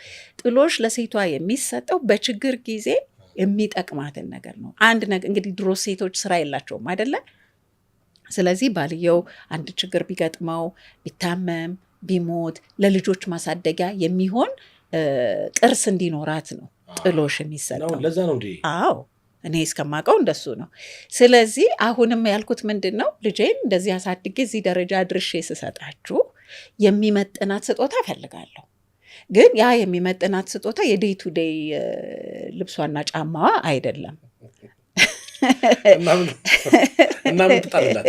ጥሎሽ ለሴቷ የሚሰጠው በችግር ጊዜ የሚጠቅማትን ነገር ነው። አንድ ነገር እንግዲህ ድሮ ሴቶች ስራ የላቸውም አይደለ? ስለዚህ ባልየው አንድ ችግር ቢገጥመው፣ ቢታመም፣ ቢሞት ለልጆች ማሳደጊያ የሚሆን ቅርስ እንዲኖራት ነው ጥሎሽ የሚሰጠው። ለዛ ነው እንዴ? አዎ፣ እኔ እስከማውቀው እንደሱ ነው። ስለዚህ አሁንም ያልኩት ምንድን ነው፣ ልጄን እንደዚህ አሳድጌ እዚህ ደረጃ አድርሼ ስሰጣችሁ የሚመጥናት ስጦታ እፈልጋለሁ። ግን ያ የሚመጥናት ስጦታ የ day to day ልብሷና ጫማዋ አይደለም። እና ምን ትጣልላት?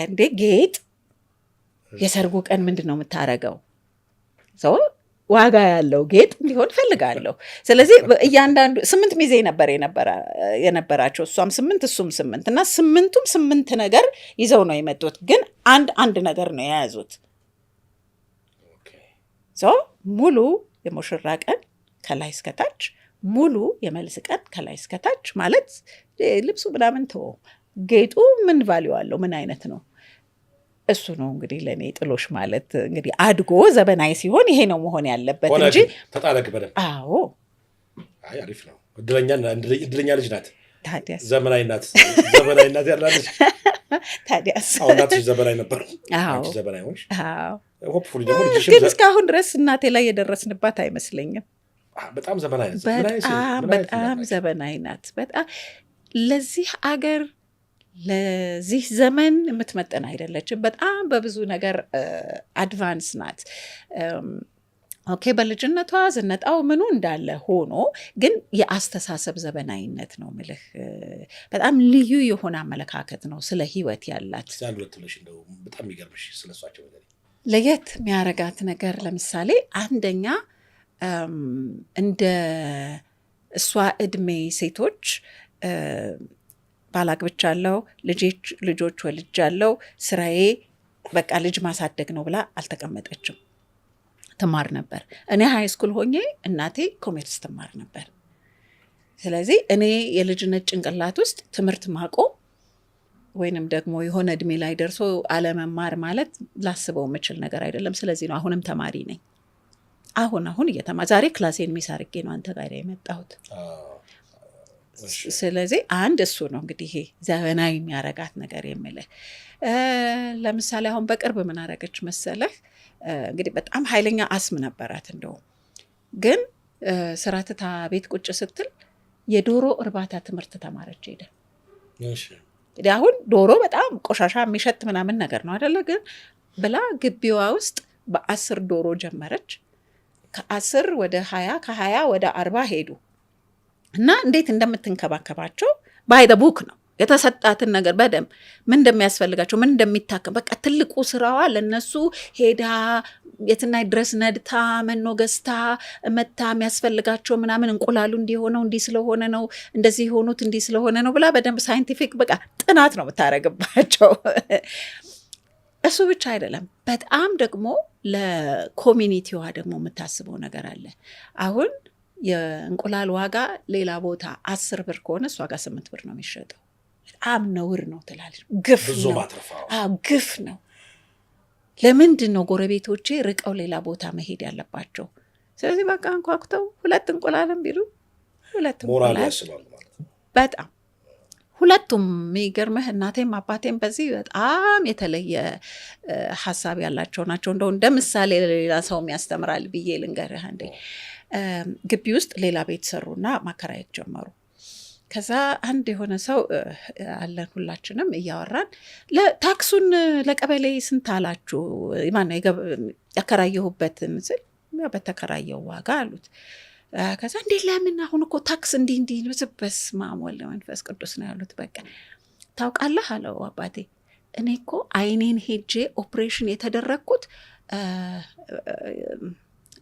እንዴ፣ ጌጥ፣ የሰርጉ ቀን ምንድን ነው የምታረገው? So ዋጋ ያለው ጌጥ እንዲሆን ፈልጋለሁ። ስለዚህ እያንዳንዱ 8 ሚዜ ነበር የነበራቸው፣ እሷም 8 እሱም 8፣ እና ስምንቱም ስምንት ነገር ይዘው ነው የመጡት። ግን አንድ አንድ ነገር ነው የያዙት። So ሙሉ የሙሽራ ቀን ከላይ እስከታች፣ ሙሉ የመልስ ቀን ከላይ እስከታች ማለት ልብሱ ምናምን ተወው፣ ጌጡ ምን value አለው? ምን አይነት ነው? እሱ ነው እንግዲህ ለእኔ ጥሎሽ ማለት። እንግዲህ አድጎ ዘመናዊ ሲሆን ይሄ ነው መሆን ያለበት ሆነ እንጂ ግን ተጣለግ በደንብ። አዎ። አይ፣ አሪፍ ነው። እድለኛ ልጅ ናት። ታዲያስ። ዘመናዊ ናት። ዘመናዊ ናት ያላለች። ታዲያስ። አሁን እናትሽ ዘመናዊ ነበር። አዎ። አንቺ ዘመናዊ ሆንሽ። አዎ። Hopefully ደግሞ ልጅሽም ግን እስካሁን ድረስ እናቴ ላይ የደረስንባት አይመስለኝም። በጣም ዘመናዊ ናት። ምን አይነት በጣም ምን አይነት በጣም እናት ናቸው? ዘመናዊ ናት። በጣም ለዚህ አገር፣ ለዚህ ዘመን የምትመጥን አይደለችም። በጣም በብዙ ነገር advance ናት። Okay፣ በልጅነቷ ዝነጣው ምኑ እንዳለ ሆኖ ግን የአስተሳሰብ ዘመናዊነት ነው ምልህ። በጣም ልዩ የሆነ አመለካከት ነው ስለ ህይወት ያላት። እስኪ አንድ ሁለት ብለሽ እንደው በጣም የሚገርምሽ ስለሷቸው ነገር። ለየት የሚያረጋት ነገር ለምሳሌ አንደኛ እንደ እሷ እድሜ ሴቶች ባል አግብቻለሁ፣ ልጆች ወልጃለሁ፣ ስራዬ በቃ ልጅ ማሳደግ ነው ብላ አልተቀመጠችም። ትማር ነበር። እኔ high school ሆኜ እናቴ commerce ትማር ነበር። ስለዚህ እኔ የልጅነት ጭንቅላት ውስጥ ትምህርት ማቆም ወይንም ደግሞ የሆነ እድሜ ላይ ደርሶ አለመማር ማለት ላስበው የምችል ነገር አይደለም። ስለዚህ ነው አሁንም ተማሪ ነኝ። አሁን አሁን እየተማ ዛሬ class ኤን miss አድርጌ ነው አንተ ጋር የመጣሁት። ስለዚህ አንድ እሱ ነው እንግዲህ ይሄ ዘመናዊ የሚያረጋት ነገር የምልህ። ለምሳሌ አሁን በቅርብ ምን አረገች መሰለህ? እንግዲህ በጣም ኃይለኛ አስም ነበራት። እንደውም ግን ስራ ትታ ቤት ቁጭ ስትል የዶሮ እርባታ ትምህርት ተማረች ሄደ። እንግዲህ አሁን ዶሮ በጣም ቆሻሻ የሚሸት ምናምን ነገር ነው አደለ? ግን ብላ ግቢዋ ውስጥ በ10 ዶሮ ጀመረች። ከ10 ወደ 20፣ ከ20 ወደ 40 ሄዱ እና እንዴት እንደምትንከባከባቸው by the book ነው የተሰጣትን ነገር በደንብ ምን እንደሚያስፈልጋቸው፣ ምን እንደሚታከም። በቃ ትልቁ ስራዋ ለነሱ ሄዳ የትና ድረስ ነድታ፣ መኖ ገዝታ መታ የሚያስፈልጋቸው ምናምን፣ እንቁላሉ እንዲሆነው እንዲህ ስለሆነ ነው፣ እንደዚህ የሆኑት እንዲህ ስለሆነ ነው ብላ በደንብ scientific በቃ ጥናት ነው የምታደርግባቸው። እሱ ብቻ አይደለም፣ በጣም ደግሞ ለ community ዋ ደግሞ የምታስበው ነገር አለ። አሁን የእንቁላል ዋጋ ሌላ ቦታ 10 ብር ከሆነ እሷ ጋር 8 ብር ነው የሚሸጠው። በጣም ነውር ነው ትላለች። ግፍ ብዙ ነው። ማትረፍ። አዎ፣ ግፍ ነው። ለምንድን ነው ጎረቤቶቼ ርቀው ሌላ ቦታ መሄድ ያለባቸው? ስለዚህ በቃ አንኳኩተው ሁለት እንቁላልም ቢሉ ሁለት ሞራል እንቁላል ያስባሉ ማለት ነው። በጣም ሁለቱም የሚገርምህ እናቴም አባቴም በዚህ በጣም የተለየ ሀሳብ ያላቸው ናቸው። እንደው እንደ ምሳሌ ለሌላ ሰውም ያስተምራል ብዬ ልንገርህ። አንዴ ግቢ ውስጥ ሌላ ቤት ሰሩና ማከራየት ጀመሩ። ከዛ አንድ የሆነ ሰው አለን፣ ሁላችንም እያወራን ታክሱን ለቀበሌ ስንት አላችሁ? ማነው ያከራየሁበትን ስል ያው በተከራየው ዋጋ አሉት። ከዛ እንዴ ለምን፣ አሁን እኮ ታክስ እንዲህ እንዲህ፣ በስመ አብ ወወልድ ወመንፈስ ቅዱስ ነው ያሉት። በቃ ታውቃለህ አለው አባቴ፣ እኔ እኮ አይኔን ሄጄ ኦፕሬሽን የተደረግኩት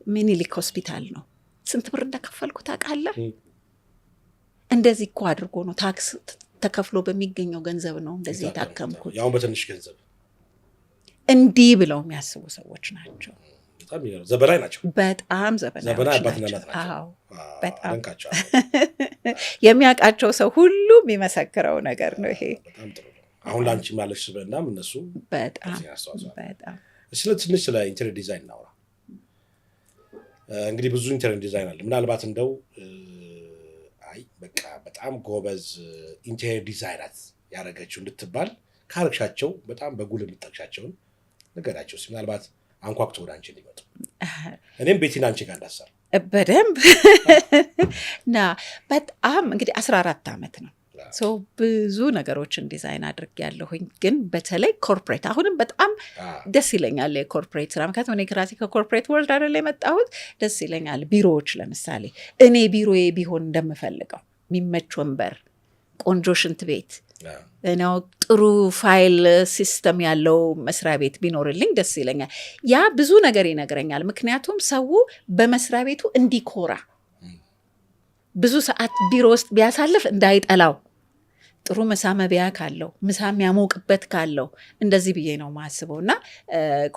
ሚኒሊክ ሆስፒታል ነው። ስንት ብር እንደከፈልኩ ታውቃለህ? እንደዚህ እኮ አድርጎ ነው፣ ታክስ ተከፍሎ በሚገኘው ገንዘብ ነው እንደዚህ የታከምኩት። ያሁን በትንሽ ገንዘብ። እንዲህ ብለው የሚያስቡ ሰዎች ናቸው። በጣም የሚገርም ዘመናዊ ናቸው። በጣም ዘመናዊ ዘመናዊዎች አባትና ናቸው። እናት ናቸው። አዎ፣ በጣም። አደንቃቸዋለሁ። የሚያውቃቸው ሰው ሁሉ የሚመሰክረው ነገር ነው ይሄ። በጣም ጥሩ ነው። አሁን ለአንቺ ያለሽ ስብዕናም እነሱ በጣም። ከፍተኛ አስተዋጽኦ አለው። በጣም። ስለ ትንሽ ስለ interior design እናውራ። እንግዲህ ብዙ interior design አለ። ምናልባት እንደው አይ በቃ በጣም ጎበዝ interior designer ያደረገችው እንድትባል ካረግሻቸው በጣም በጉልህ የምትጠቅሻቸውን ንገሪያቸው እስኪ። ምናልባት አንኳኩቶ ወደ አንቺ እንዲመጡ፣ እኔም ቤቴን አንቺ ጋር እንዳሰራ። በደንብ ና በጣም እንግዲህ 14 ዓመት ነው፣ so ብዙ ነገሮችን ዲዛይን አድርጌያለሁኝ። ግን በተለይ corporate አሁንም በጣም ደስ ይለኛል የ corporate ስራ። ምክንያቱም እኔ ከራሴ ከ corporate world አይደለ የመጣሁት። ደስ ይለኛል። ቢሮዎች ለምሳሌ እኔ ቢሮዬ ቢሆን እንደምፈልገው የሚመች ወንበር፣ ቆንጆ ሽንት ቤት ነው፣ ጥሩ file system ያለው መስሪያ ቤት ቢኖርልኝ ደስ ይለኛል። ያ ብዙ ነገር ይነግረኛል። ምክንያቱም ሰው በመስሪያ ቤቱ እንዲኮራ፣ ብዙ ሰዓት ቢሮ ውስጥ ቢያሳልፍ እንዳይጠላው፣ ጥሩ ምሳ መብያ ካለው፣ ምሳ የሚያሞቅበት ካለው፣ እንደዚህ ብዬ ነው ማስበው። እና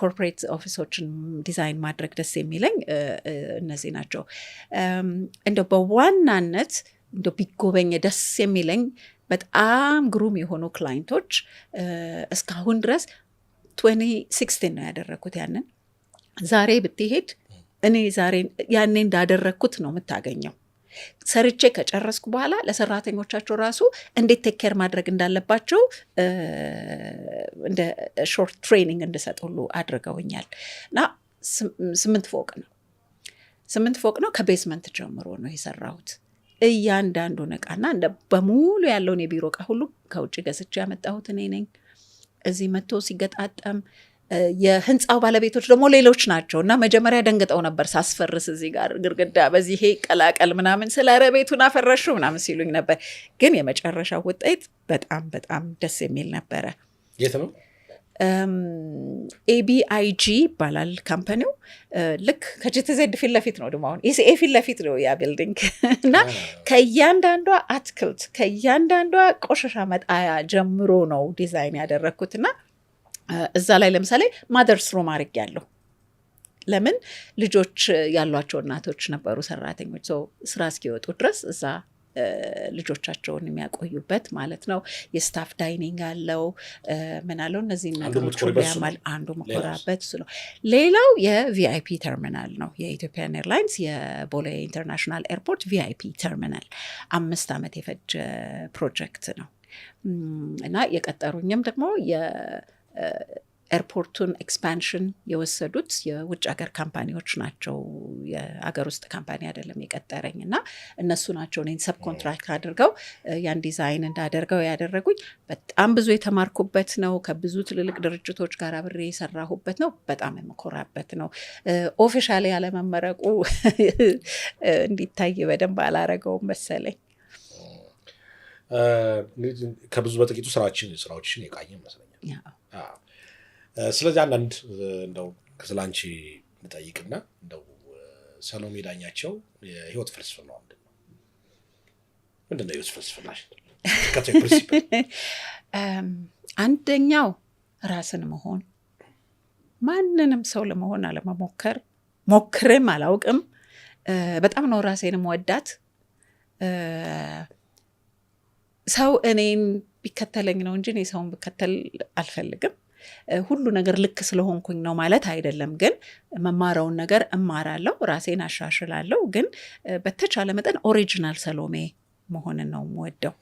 corporate office ኦችን design ማድረግ ደስ የሚለኝ እነዚህ ናቸው። እንደው በዋናነት እንደው ቢጎበኝ ደስ የሚለኝ በጣም ግሩም የሆኑ client ኦች፣ እስካሁን ድረስ 2016 ነው ያደረግኩት ያንን፣ ዛሬ ብትሄድ እኔ ዛሬ ያኔ እንዳደረግኩት ነው የምታገኘው። ሰርቼ ከጨረስኩ በኋላ ለሰራተኞቻቸው ራሱ እንዴት take care ማድረግ እንዳለባቸው እንደ short training እንድሰጥ ሁሉ አድርገውኛል። እና 8 ፎቅ ነው፣ 8 ፎቅ ነው። ከ basement ጀምሮ ነው የሰራሁት። እያንዳንዱን እቃና እንደ በሙሉ ያለውን የቢሮ እቃ ሁሉ ከውጭ ገዝቼ ያመጣሁት እኔ ነኝ። እዚህ መጥቶ ሲገጣጠም የህንፃው ባለቤቶች ደግሞ ሌሎች ናቸው እና መጀመሪያ ደንግጠው ነበር ሳስፈርስ፣ እዚህ ጋር ግድግዳ በዚህ ይሄ ይቀላቀል ምናምን ስለ ኧረ ቤቱን አፈረሹ ምናምን ሲሉኝ ነበር። ግን የመጨረሻው ውጤት በጣም በጣም ደስ የሚል ነበረ። የት ነው? ABIG ይባላል company ው። ልክ ከ GTZ ፊት ለፊት ነው፣ ደግሞ አሁን ECA ፊት ለፊት ነው ያ building። እና ከእያንዳንዷ አትክልት፣ ከእያንዳንዷ ቆሻሻ መጣያ ጀምሮ ነው ዲዛይን ያደረግኩት። እና እዛ ላይ ለምሳሌ mother's room አድርጌያለሁ። ለምን? ልጆች ያሏቸው እናቶች ነበሩ ሰራተኞች፣ so ስራ እስኪወጡ ድረስ እዛ ልጆቻቸውን የሚያቆዩበት ማለት ነው። የ staff dining አለው፣ ምን አለው፣ እነዚህን ነገሮች ሁሉ ያማል። አንዱ ምኮራበት እሱ ነው። ሌላው የ VIP terminal ነው። የ Ethiopian Airlines የቦሌ International Airport VIP terminal 5 ዓመት የፈጀ ፕሮጀክት ነው። እና የቀጠሩኝም ደግሞ የ airport ኡን expansion የወሰዱት የውጭ ሀገር company ዎች ናቸው። የሀገር ውስጥ company አይደለም የቀጠረኝ። እና እነሱ ናቸው እኔን subcontract አድርገው ያን ዲዛይን እንዳደርገው ያደረጉኝ። በጣም ብዙ የተማርኩበት ነው። ከብዙ ትልልቅ ድርጅቶች ጋር አብሬ የሰራሁበት ነው። በጣም የምኮራበት ነው። Officially ያለመመረቁ እንዲታይ በደንብ አላረገውም መሰለኝ። ከብዙ በጥቂቱ ስራዎችን የቃኘ ይመስለኛል። ስለዚህ አንዳንድ እንደው ስለ አንቺ ልጠይቅና እንደው ሰሎሜ ዳኛቸው የህይወት ፍልስፍና ምንድን ነው? ምንድን ነው የህይወት ፍልስፍናሽ? Principle? አንደኛው ራስን መሆን፣ ማንንም ሰው ለመሆን አለመሞከር፣ ሞክሬም አላውቅም። በጣም ነው ራሴን ምወዳት። ሰው እኔን ቢከተለኝ ነው እንጂ እኔ ሰውን ብከተል አልፈልግም። ሁሉ ነገር ልክ ስለሆንኩኝ ነው ማለት አይደለም፣ ግን የምማረውን ነገር እማራለሁ፣ ራሴን አሻሽላለሁ። ግን በተቻለ መጠን original ሰሎሜ መሆንን ነው የምወደው።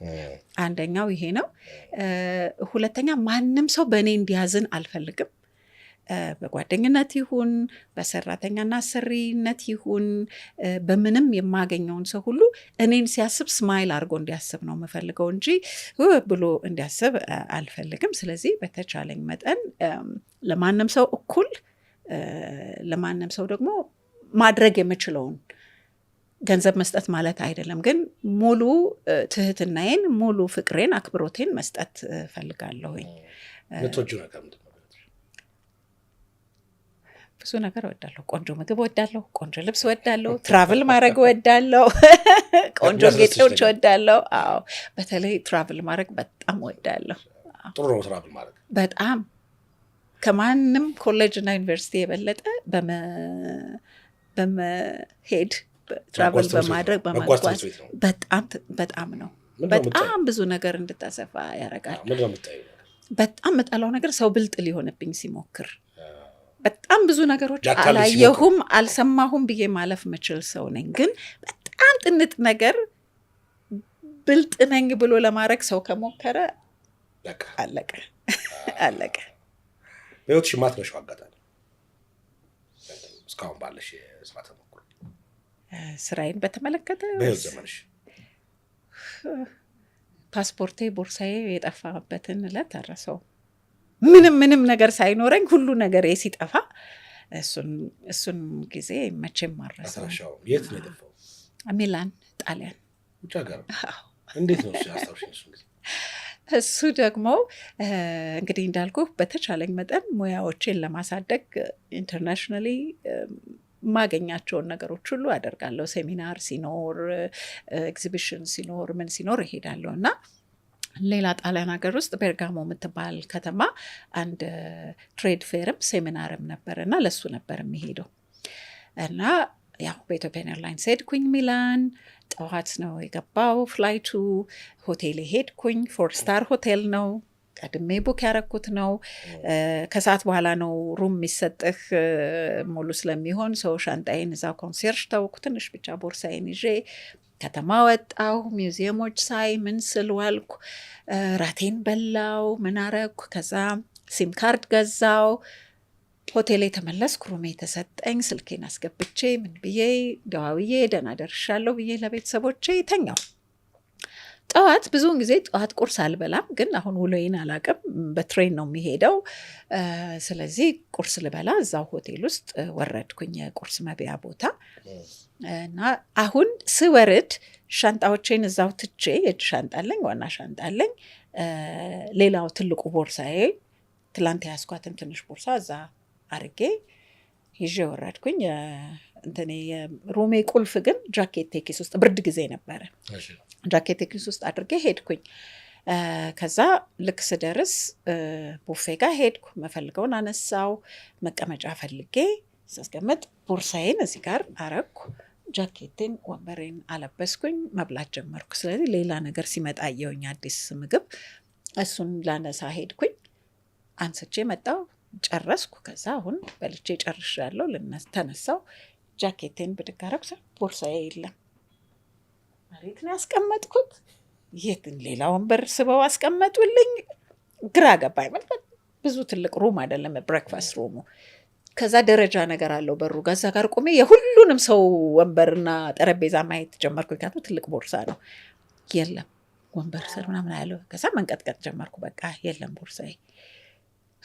አንደኛው ይሄ ነው። ሁለተኛ ማንም ሰው በእኔ እንዲያዝን አልፈልግም። በጓደኝነት ይሁን፣ በሰራተኛና አሰሪነት ይሁን፣ በምንም የማገኘውን ሰው ሁሉ እኔን ሲያስብ smile አድርጎ እንዲያስብ ነው የምፈልገው እንጂ ብሎ እንዲያስብ አልፈልግም። ስለዚህ በተቻለኝ መጠን ለማንም ሰው እኩል፣ ለማንም ሰው ደግሞ ማድረግ የምችለውን፣ ገንዘብ መስጠት ማለት አይደለም፣ ግን ሙሉ ትህትናዬን፣ ሙሉ ፍቅሬን፣ አክብሮቴን መስጠት እፈልጋለሁኝ። የምትወጂው ነገር ምንድን ነው? ብዙ ነገር እወዳለሁ። ቆንጆ ምግብ እወዳለሁ። ቆንጆ ልብስ እወዳለሁ። Travel ማድረግ እወዳለሁ። ቆንጆ ጌጦች እወዳለሁ። አዎ፣ በተለይ travel ማድረግ በጣም እወዳለሁ። ጥሩ ነው travel ማድረግ። በጣም፣ ከማንም ኮሌጅ እና ዩኒቨርሲቲ የበለጠ በመሄድ፣ travel በማድረግ፣ በመጓዝ በጣም በጣም ነው፣ በጣም ብዙ ነገር እንድታሰፋ ያደርጋል። በጣም የምጠላው ነገር ሰው ብልጥ ሊሆንብኝ ሲሞክር። በጣም ብዙ ነገሮች አላየሁም አልሰማሁም ብዬ ማለፍ ምችል ሰው ነኝ። ግን በጣም ጥንጥ ነገር ብልጥ ነኝ ብሎ ለማድረግ ሰው ከሞከረ አለቀ አለቀ። በህይወትሽ የማትረሺው አጋጣሚ እስካሁን ባለሽ የስራ ተሞክሮ? ስራዬን በተመለከተ? በህይወት ዘመንሽ። ፓስፖርቴ ቦርሳዬ የጠፋበትን ዕለት አረሰው። ምንም ምንም ነገር ሳይኖረኝ ሁሉ ነገር ሲጠፋ እሱን ጊዜ መቼም አልረሳውም። የት ነው የጠፋው? ሚላን፣ ጣሊያን። ውጭ ሀገር። እንዴት ነው አስታውሽኝ እሱን ጊዜ? እሱ ደግሞ እንግዲህ እንዳልኩ በተቻለኝ መጠን ሙያዎቼን ለማሳደግ internationally የማገኛቸውን ነገሮች ሁሉ አደርጋለሁ። ሴሚናር ሲኖር፣ ኤግዚቢሽን ሲኖር፣ ምን ሲኖር እሄዳለሁ። እና ሌላ ጣሊያን ሀገር ውስጥ ቤርጋሞ የምትባል ከተማ አንድ trade fair ም ሴሚናርም ነበር እና ለሱ ነበር የሚሄደው። እና ያው በ Ethiopian Airlines ሄድኩኝ ሚላን። ጠዋት ነው የገባው flight ኡ። ሆቴል ሄድኩኝ። Four star ሆቴል ነው፣ ቀድሜ book ያረኩት ነው። ከሰዓት በኋላ ነው room የሚሰጥህ ሙሉ ስለሚሆን፣ so ሻንጣዬን እዛ concierge ተውኩ። ትንሽ ብቻ ቦርሳዬን ይዤ ከተማ ወጣሁ። ሚውዚየሞች ሳይ ምን ስል ዋልኩ። ራቴን በላው፣ ምን አረኩ። ከዛ SIM card ገዛው። ሆቴል የተመለስኩ፣ room ኤ ተሰጠኝ። ስልኬን አስገብቼ ምን ብዬ ደዋውዬ ደህና ደርሻለሁ ብዬ ለቤተሰቦቼ ተኛው። ጠዋት ብዙውን ጊዜ ጠዋት ቁርስ አልበላም፣ ግን አሁን ውሎዬን አላቅም። በ train ነው የሚሄደው። ስለዚህ ቁርስ ልበላ እዛው ሆቴል ውስጥ ወረድኩኝ፣ የቁርስ መብያ ቦታ። እና አሁን ስወርድ ሻንጣዎቼን እዛው ትቼ፣ የእጅ ሻንጣ አለኝ፣ ዋና ሻንጣ አለኝ። ሌላው ትልቁ ቦርሳዬ፣ ትላንት የያዝኳትን ትንሽ ቦርሳ እዛ አርጌ ይዤ ወረድኩኝ። እንትኔ የ room ኤ ቁልፍ ግን ጃኬቴ ኪስ ውስጥ፣ ብርድ ጊዜ ነበረ፣ ጃኬቴ ኪስ ውስጥ አድርጌ ሄድኩኝ። ከዛ ልክ ስደርስ ቡፌ ጋር ሄድኩ። መፈልገውን አነሳው። መቀመጫ ፈልጌ ሳስቀምጥ ቦርሳዬን እዚህ ጋር አረግኩ። ጃኬቴን ወንበሬን አለበስኩኝ። መብላት ጀመርኩ። ስለዚህ ሌላ ነገር ሲመጣ አየሁኝ፣ አዲስ ምግብ፣ እሱን ላነሳ ሄድኩኝ። አንስቼ መጣሁ፣ ጨረስኩ። ከዛ አሁን በልቼ ጨርሻለሁ። ተነሳው፣ ጃኬቴን ብድግ አደረኩ። ቦርሳዬ የለም። መሬት ነው ያስቀመጥኩት። የት ሌላ ወንበር ስበው አስቀመጡልኝ። ግራ ገባኝ። ብዙ ትልቅ room አይደለም breakfast room ኡ። ከዛ ደረጃ ነገር አለው በሩ ጋር፣ እዛ ጋር ቆሜ የሁሉንም ሰው ወንበርና ጠረጴዛ ማየት ጀመርኩ። ምክንያቱም ትልቅ ቦርሳ ነው። የለም፣ ወንበር ስር ምናምን ያለው። ከዛ መንቀጥቀጥ ጀመርኩ። በቃ የለም ቦርሳዬ።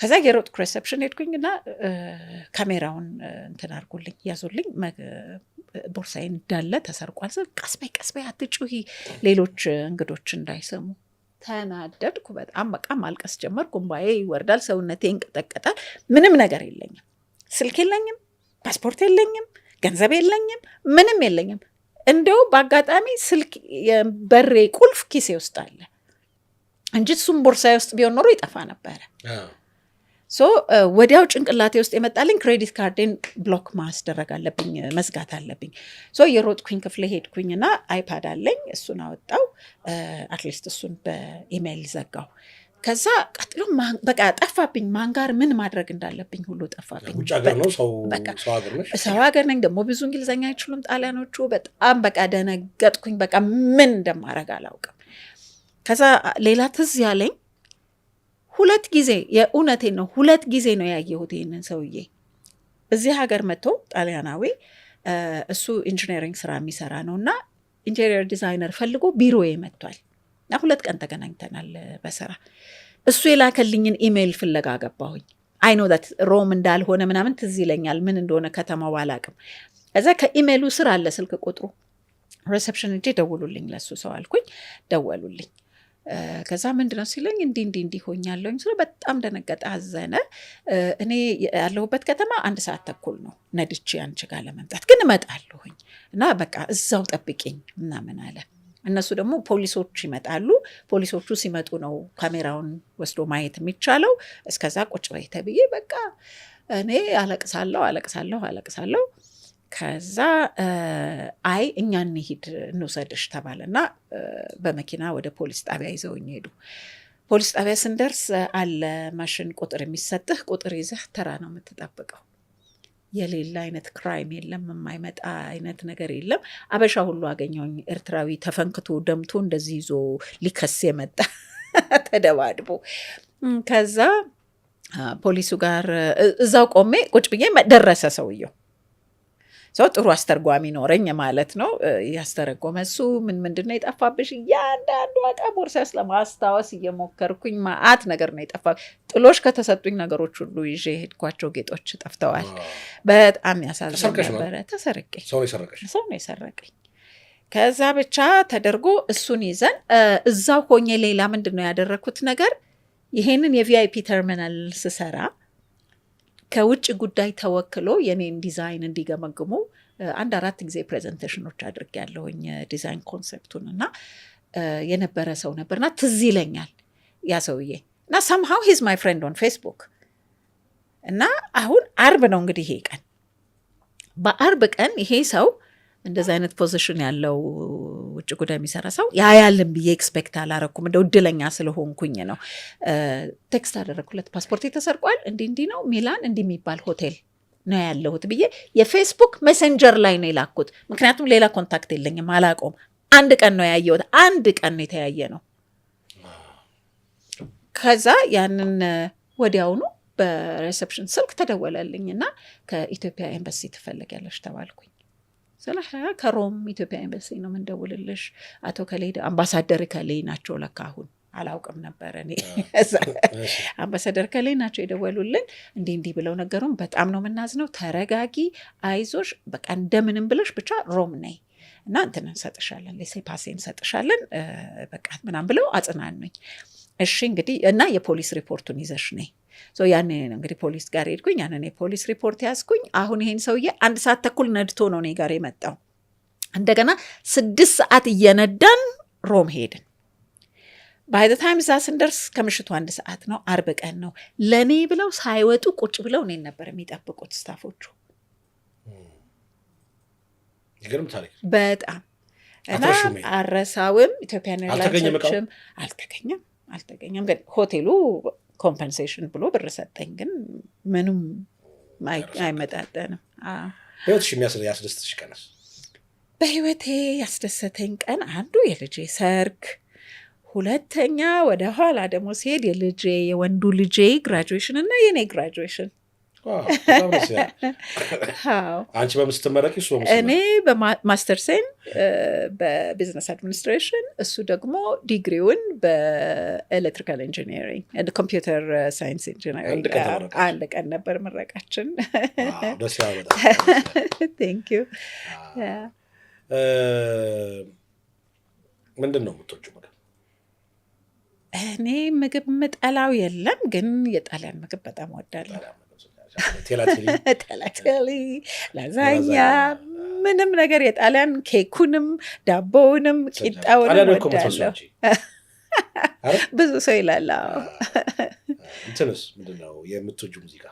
ከዛ የሮጥኩ reception ሄድኩኝ እና ካሜራውን እንትን አድርጉልኝ፣ ያዙልኝ፣ ቦርሳዬ እንዳለ ተሰርቋል ስል፣ ቀስ በይ ቀስ በይ አትጩሂ፣ ሌሎች እንግዶች እንዳይሰሙ። ተናደድኩ በጣም፣ በቃ ማልቀስ ጀመርኩ። እምባዬ ይወርዳል፣ ሰውነቴ ይንቀጠቀጣል። ምንም ነገር የለኝም፣ ስልክ የለኝም፣ ፓስፖርት የለኝም፣ ገንዘብ የለኝም፣ ምንም የለኝም። እንደው በአጋጣሚ ስልክ የበሬ ቁልፍ ኪሴ ውስጥ አለ እንጂ እሱም ቦርሳዬ ውስጥ ቢሆን ኖሮ ይጠፋ ነበረ። So ወዲያው ጭንቅላቴ ውስጥ የመጣልኝ credit card ኤን block ማስደረግ አለብኝ፣ መዝጋት አለብኝ። So የሮጥኩኝ ክፍሌ ሄድኩኝ እና iPad አለኝ፣ እሱን አወጣው። At least እሱን በኢሜይል ዘጋው። ከዛ ቀጥሎ በቃ ጠፋብኝ፣ ማን ጋር ምን ማድረግ እንዳለብኝ ሁሉ ጠፋብኝ። ውጭ ሀገር ነው፣ ሰው በቃ ሰው ሀገር ነሽ። ሰው ሀገር ነኝ፣ ደግሞ ብዙ እንግሊዝኛ አይችሉም ጣሊያኖቹ። በጣም በቃ ደነገጥኩኝ። በቃ ምን እንደማደርግ አላውቅም። ከዛ ሌላ ትዝ ያለኝ ሁለት ጊዜ፣ የእውነቴን ነው፣ ሁለት ጊዜ ነው ያየሁት ይህንን ሰውዬ። እዚህ ሀገር መጥቶ ጣሊያናዊ፣ እሱ engineering ስራ የሚሰራ ነው እና interior designer ፈልጎ ቢሮዬ መጥቷል እና 2 ቀን ተገናኝተናል በስራ። እሱ የላከልኝን ኢሜይል ፍለጋ ገባሁኝ። I know that ሮም እንዳልሆነ ምናምን ትዝ ይለኛል። ምን እንደሆነ ከተማው አላቅም። ከዛ ከኢሜይሉ ስር አለ ስልክ ቁጥሩ። Reception ሄጄ ደውሉልኝ ለሱ ሰው አልኩኝ። ደወሉልኝ። ከዛ ምንድነው ሲለኝ እንዲህ እንዲህ እንዲህ ሆኛለሁኝ ስለው በጣም ደነገጠ፣ አዘነ። እኔ ያለሁበት ከተማ 1 ሰዓት ተኩል ነው ነድቼ አንቺ ጋር ለመምጣት፣ ግን እመጣለሁኝ እና በቃ እዛው ጠብቂኝ ምናምን አለ። እነሱ ደግሞ ፖሊሶች ይመጣሉ። ፖሊሶቹ ሲመጡ ነው ካሜራውን ወስዶ ማየት የሚቻለው። እስከዛ ቁጭ በይ ተብዬ በቃ እኔ አለቅሳለሁ፣ አለቅሳለሁ፣ አለቅሳለሁ። ከዛ አይ እኛ እንሂድ እንውሰድሽ ተባለና በመኪና ወደ ፖሊስ ጣቢያ ይዘውኝ ሄዱ። ፖሊስ ጣቢያ ስንደርስ አለ ማሽን ቁጥር የሚሰጥህ፣ ቁጥር ይዘህ ተራ ነው የምትጠብቀው። የሌለ አይነት crime የለም፣ የማይመጣ አይነት ነገር የለም። አበሻ ሁሉ አገኘሁኝ። ኤርትራዊ ተፈንክቶ ደምቶ እንደዚህ ይዞ ሊከስ የመጣ ተደባድቦ። ከዛ ፖሊሱ ጋር እዛው ቆሜ ቁጭ ብዬ ደረሰ ሰውየው። So ጥሩ አስተርጓሚ ኖረኝ ማለት ነው። ያስተረጎመ እሱ ምን ምንድን ነው የጠፋብሽ? እያንዳንዱ እቃ ቦርሳ ውስጥ ለማስታወስ እየሞከርኩኝ ማአት ነገር ነው የጠፋ። ጥሎሽ ከተሰጡኝ ነገሮች ሁሉ ይዤ የሄድኳቸው ጌጦች ጠፍተዋል። በጣም ያሳዝን ተሰርቀሽ ነው? ነበረ። ተሰርቄ። ሰው ነው የሰረቀሽ? ሰው ነው የሰረቀኝ። ከዛ ብቻ ተደርጎ እሱን ይዘን እዛው ሆኜ ሌላ ምንድን ነው ያደረግኩት ነገር፣ ይሄንን የ VIP terminal ስሰራ ከውጭ ጉዳይ ተወክሎ የኔን ዲዛይን እንዲገመግሙ አንድ አራት ጊዜ presentation ኖች አድርጌያለሁኝ design concept ኡን እና የነበረ ሰው ነበርና ትዝ ይለኛል ያ ሰውዬ። እና somehow he's my friend on Facebook። እና አሁን አርብ ነው እንግዲህ ይሄ ቀን። በአርብ ቀን ይሄ ሰው፣ እንደዚ አይነት position ያለው ውጭ ጉዳይ የሚሰራ ሰው ያያልን ብዬ expect አላረኩም። እንደው እድለኛ ስለሆንኩኝ ነው። Text አደረግኩለት። ፓስፖርቴ ተሰርቋል፣ እንዲህ እንዲህ ነው፣ ሚላን እንዲህ የሚባል ሆቴል ነው ያለሁት ብዬ የ Facebook Messenger ላይ ነው የላኩት። ምክንያቱም ሌላ contact የለኝም፣ አላውቀውም። አንድ ቀን ነው ያየሁት። አንድ ቀን ነው የተያየ ነው። ከዛ ያንን ወዲያውኑ በ reception ስልክ ተደወለልኝ እና ከኢትዮጵያ ኤምባሲ ትፈለጊያለሽ ተባልኩኝ። ስለ ከሮም ኢትዮጵያ ኤምባሲ ነው የምንደውልልሽ፣ አቶ ከሌ፣ አምባሳደር ከሌ ናቸው ለካ፣ አሁን አላውቅም ነበር እኔ። አምባሳደር ከሌ ናቸው የደወሉልን። እንዲህ እንዲህ ብለው ነገሩን። በጣም ነው የምናዝነው። ተረጋጊ፣ አይዞሽ፣ በቃ እንደምንም ብለሽ ብቻ ሮም ነይ እና እንትን እንሰጥሻለን፣ ሌሴ ፓሴ እንሰጥሻለን፣ በቃ ምናምን ብለው አጽናኑኝ። እሺ እንግዲህ እና የፖሊስ ሪፖርቱን ይዘሽ ነይ። ያንን እንግዲህ ፖሊስ ጋር ሄድኩኝ። ያንን የፖሊስ ሪፖርት ያዝኩኝ። አሁን ይሄን ሰውዬ አንድ ሰዓት ተኩል ነድቶ ነው እኔ ጋር የመጣው። እንደገና 6 ሰዓት እየነዳን ሮም ሄድን። By the time እዛ ስንደርስ ከምሽቱ 1 ሰዓት ነው። አርብ ቀን ነው። ለእኔ ብለው ሳይወጡ ቁጭ ብለው እኔን ነበር የሚጠብቁት staff ኦቹ። ይገርም ታሪክ። በጣም እና አረሳውም። Ethiopian Airlines ኦችም አልተገኘም አልተገኘም። ግን ሆቴሉ compensation ብሎ ብር ሰጠኝ። ግን ምንም አይመጣጠንም። በህይወትሽ ያስደስትሽ ቀንስ? በህይወቴ ያስደሰተኝ ቀን አንዱ የልጄ ሰርግ፣ ሁለተኛ ወደ ኋላ ደግሞ ሲሄድ የልጄ፣ የወንዱ ልጄ graduation እና የኔ graduation። አንቺ በምን ስትመረቂ? እሱ? እኔ በ master's ኤን በ business administration፣ እሱ ደግሞ ዲግሪውን በ electrical engineering፣ computer science engineering። አንድ ቀን ነበር ምረቃችን። ደስ ይላል በጣም። Thank you። ምንድን ነው የምትወጂው ምግብ? እኔ ምግብ ምጠላው የለም፣ ግን የጣሊያን ምግብ በጣም እወዳለሁ። ቴላቴሊ፣ ላዛኛ፣ ምንም ነገር የጣሊያን፣ ኬኩንም፣ ዳቦውንም፣ ቂጣውንም እወዳለሁ። ብዙ ሰው ይላል። እንትንስ ምንድን ነው የምትወጂው ሙዚቃ?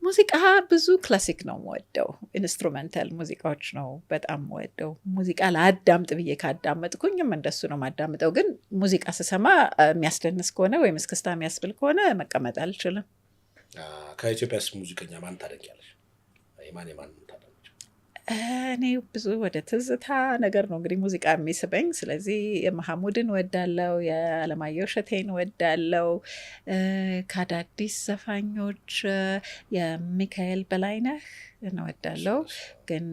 ሙዚቃ ብዙ classic ነው የምወደው። Instrumental ሙዚቃዎች ነው በጣም የምወደው። ሙዚቃ ላዳምጥ ብዬ ካዳመጥኩኝም እንደሱ ነው የማዳምጠው። ግን ሙዚቃ ስሰማ የሚያስደንስ ከሆነ ወይም እስክስታ የሚያስብል ከሆነ መቀመጥ አልችልም። ከኢትዮጵያስ ሙዚቀኛ ማን ታደንቂያለሽ? የማን የማን ታደንቂያለሽ? እኔ ብዙ ወደ ትዝታ ነገር ነው እንግዲህ ሙዚቃ የሚስበኝ። ስለዚህ የመሐሙድን ወዳለው፣ የአለማየሁ እሸቴን ወዳለው፣ ከአዳዲስ ዘፋኞች የሚካኤል በላይነህ እወዳለው። ግን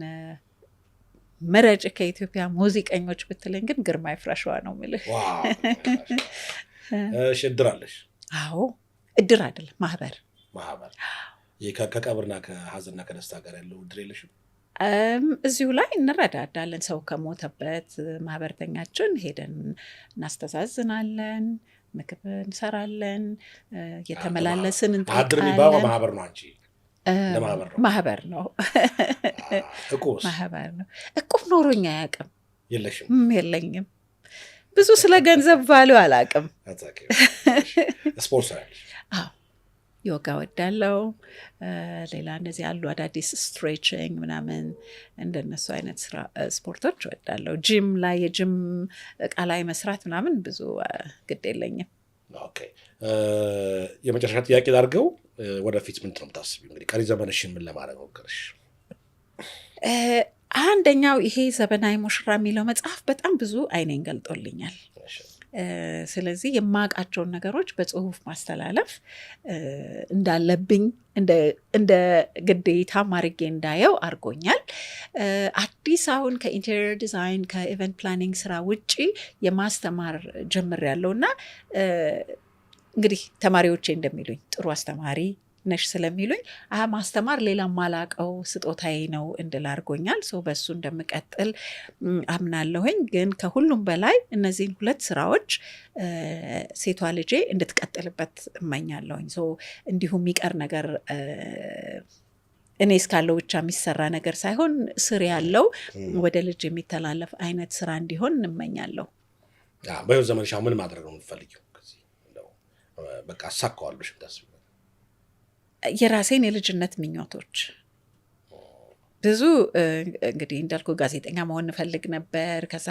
ምረጭ ከኢትዮጵያ ሙዚቀኞች ብትለኝ ግን ግርማ ይፍራሸዋ ነው የምልህ። እሺ፣ እድር አለሽ? አዎ፣ እድር አይደለም፣ ማህበር። ማህበር። ይህ ከቀብርና ከሀዘንና ከደስታ ጋር ያለው እድር የለሽም? እዚሁ ላይ እንረዳዳለን። ሰው ከሞተበት ማህበርተኛችን ሄደን እናስተዛዝናለን፣ ምግብ እንሰራለን፣ እየተመላለስን እድር የሚባለው እንጠይቃለን። ማህበር ነው። አንቺ እንደ ማህበር ነው። ማህበር ነው። እቁብስ? ማህበር ነው። እቁብ ኖሮኝ አያውቅም። የለሽም? የለኝም። ብዙ ስለ ገንዘብ value አላውቅም። አታውቂም። ስፖርት ስራለሽ? አዎ፣ ዮጋ ወዳለው። ሌላ እነዚህ ያሉ አዳዲስ stretching ምናምን እንደነሱ አይነት ስራ ስፖርቶች ወዳለው። ጂም ላይ፣ የጂም እቃ ላይ መስራት ምናምን ብዙ ግድ የለኝም። Okay፣ የመጨረሻ ጥያቄ ላድርገው። ወደፊት ምንድን ነው የምታስቢው? እንግዲህ ቀሪ ዘመንሽን ምን ለማድረግ ሞከርሽ? አንደኛው ይሄ ዘበናዊ ሙሽራ የሚለው መጽሐፍ በጣም ብዙ አይኔን ገልጦልኛል። ስለዚህ የማውቃቸውን ነገሮች በጽሁፍ ማስተላለፍ እንዳለብኝ እንደ ግዴታ አድርጌ እንዳየው አድርጎኛል። አዲስ አሁን ከ interior design፣ ከ event planning ስራ ውጪ የማስተማር ጀምሬያለሁ እና እንግዲህ ተማሪዎቼ እንደሚሉኝ ጥሩ አስተማሪ ነሽ ስለሚሉኝ ማስተማር ሌላ ማላቀው ስጦታዬ ነው እንድል አድርጎኛል። So በሱ እንደምቀጥል አምናለሁኝ። ግን ከሁሉም በላይ እነዚህን ሁለት ስራዎች ሴቷ ልጄ እንድትቀጥልበት እመኛለሁኝ። So እንዲሁ የሚቀር ነገር፣ እኔ እስካለው ብቻ የሚሰራ ነገር ሳይሆን ስር ያለው ወደ ልጅ የሚተላለፍ አይነት ስራ እንዲሆን እመኛለሁ። በህይወት ዘመንሽ አሁን ምን ማድረግ ነው የምትፈልጊው? ከዚህ እንደው በቃ አሳካዋለሁ ብለሽ የምታስቢው? የራሴን የልጅነት ምኞቶች ብዙ፣ እንግዲህ እንዳልኩ ጋዜጠኛ መሆን እፈልግ ነበር። ከዛ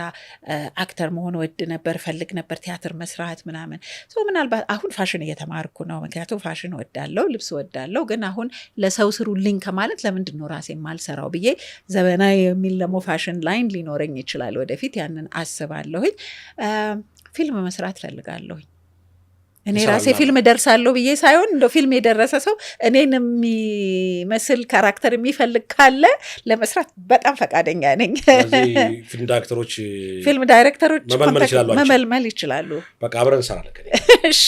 actor መሆን እወድ ነበር፣ እፈልግ ነበር ቲያትር መስራት ምናምን። So ምናልባት አሁን ፋሽን እየተማርኩ ነው፣ ምክንያቱም ፋሽን እወዳለሁ፣ ልብስ እወዳለሁ። ግን አሁን ለሰው ስሩልኝ ከማለት ለምንድን ነው ራሴ የማልሰራው ብዬ ዘበናይ የሚል ደግሞ fashion line ሊኖረኝ ይችላል ወደፊት፣ ያንን አስባለሁኝ። ፊልም መስራት እፈልጋለሁኝ። እኔ ራሴ ፊልም ደርሳለሁ ብዬ ሳይሆን እንደ ፊልም የደረሰ ሰው እኔን የሚመስል character የሚፈልግ ካለ ለመስራት በጣም ፈቃደኛ ነኝ። ፊልም ዳይሬክተሮች ፊልም ዳይሬክተሮች መመልመል ይችላሉ። መመልመል ይችላሉ። በቃ አብረን እንሰራለን። እሺ።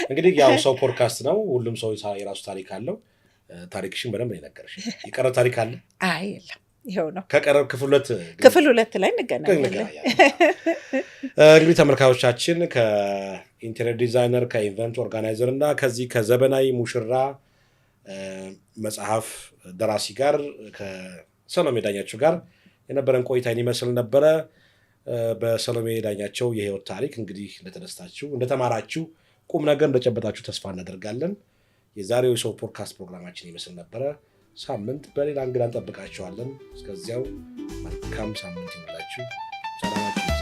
እንግዲህ ያው ሰው ፖድካስት ነው። ሁሉም ሰው የራሱ ታሪክ አለው። ታሪክሽን በደንብ ነው የነገርሽ። የቀረ ታሪክ አለ? አይ የለም፣ ይኸው ነው። ከቀረብ ክፍል ሁለት ክፍል ሁለት ላይ እንገናኛለን። እንግዲህ ተመልካቾቻችን ከ interior designer፣ ከ event organizer እና ከዚህ ከዘበናይ ሙሽራ መጽሐፍ ደራሲ ጋር ከሰሎሜ ዳኛቸው ጋር የነበረን ቆይታ ይመስል ነበረ። በሰሎሜ ዳኛቸው የህይወት ታሪክ እንግዲህ እንደተደስታችሁ፣ እንደተማራችሁ፣ ቁም ነገር እንደጨበጣችሁ ተስፋ እናደርጋለን። የዛሬው የሰው ፖድካስት ፕሮግራማችን ይመስል ነበረ። ሳምንት በሌላ እንግዳ እንጠብቃችኋለን። እስከዚያው መልካም ሳምንት ይሁንላችሁ። ሰላማችሁ ይብዛ።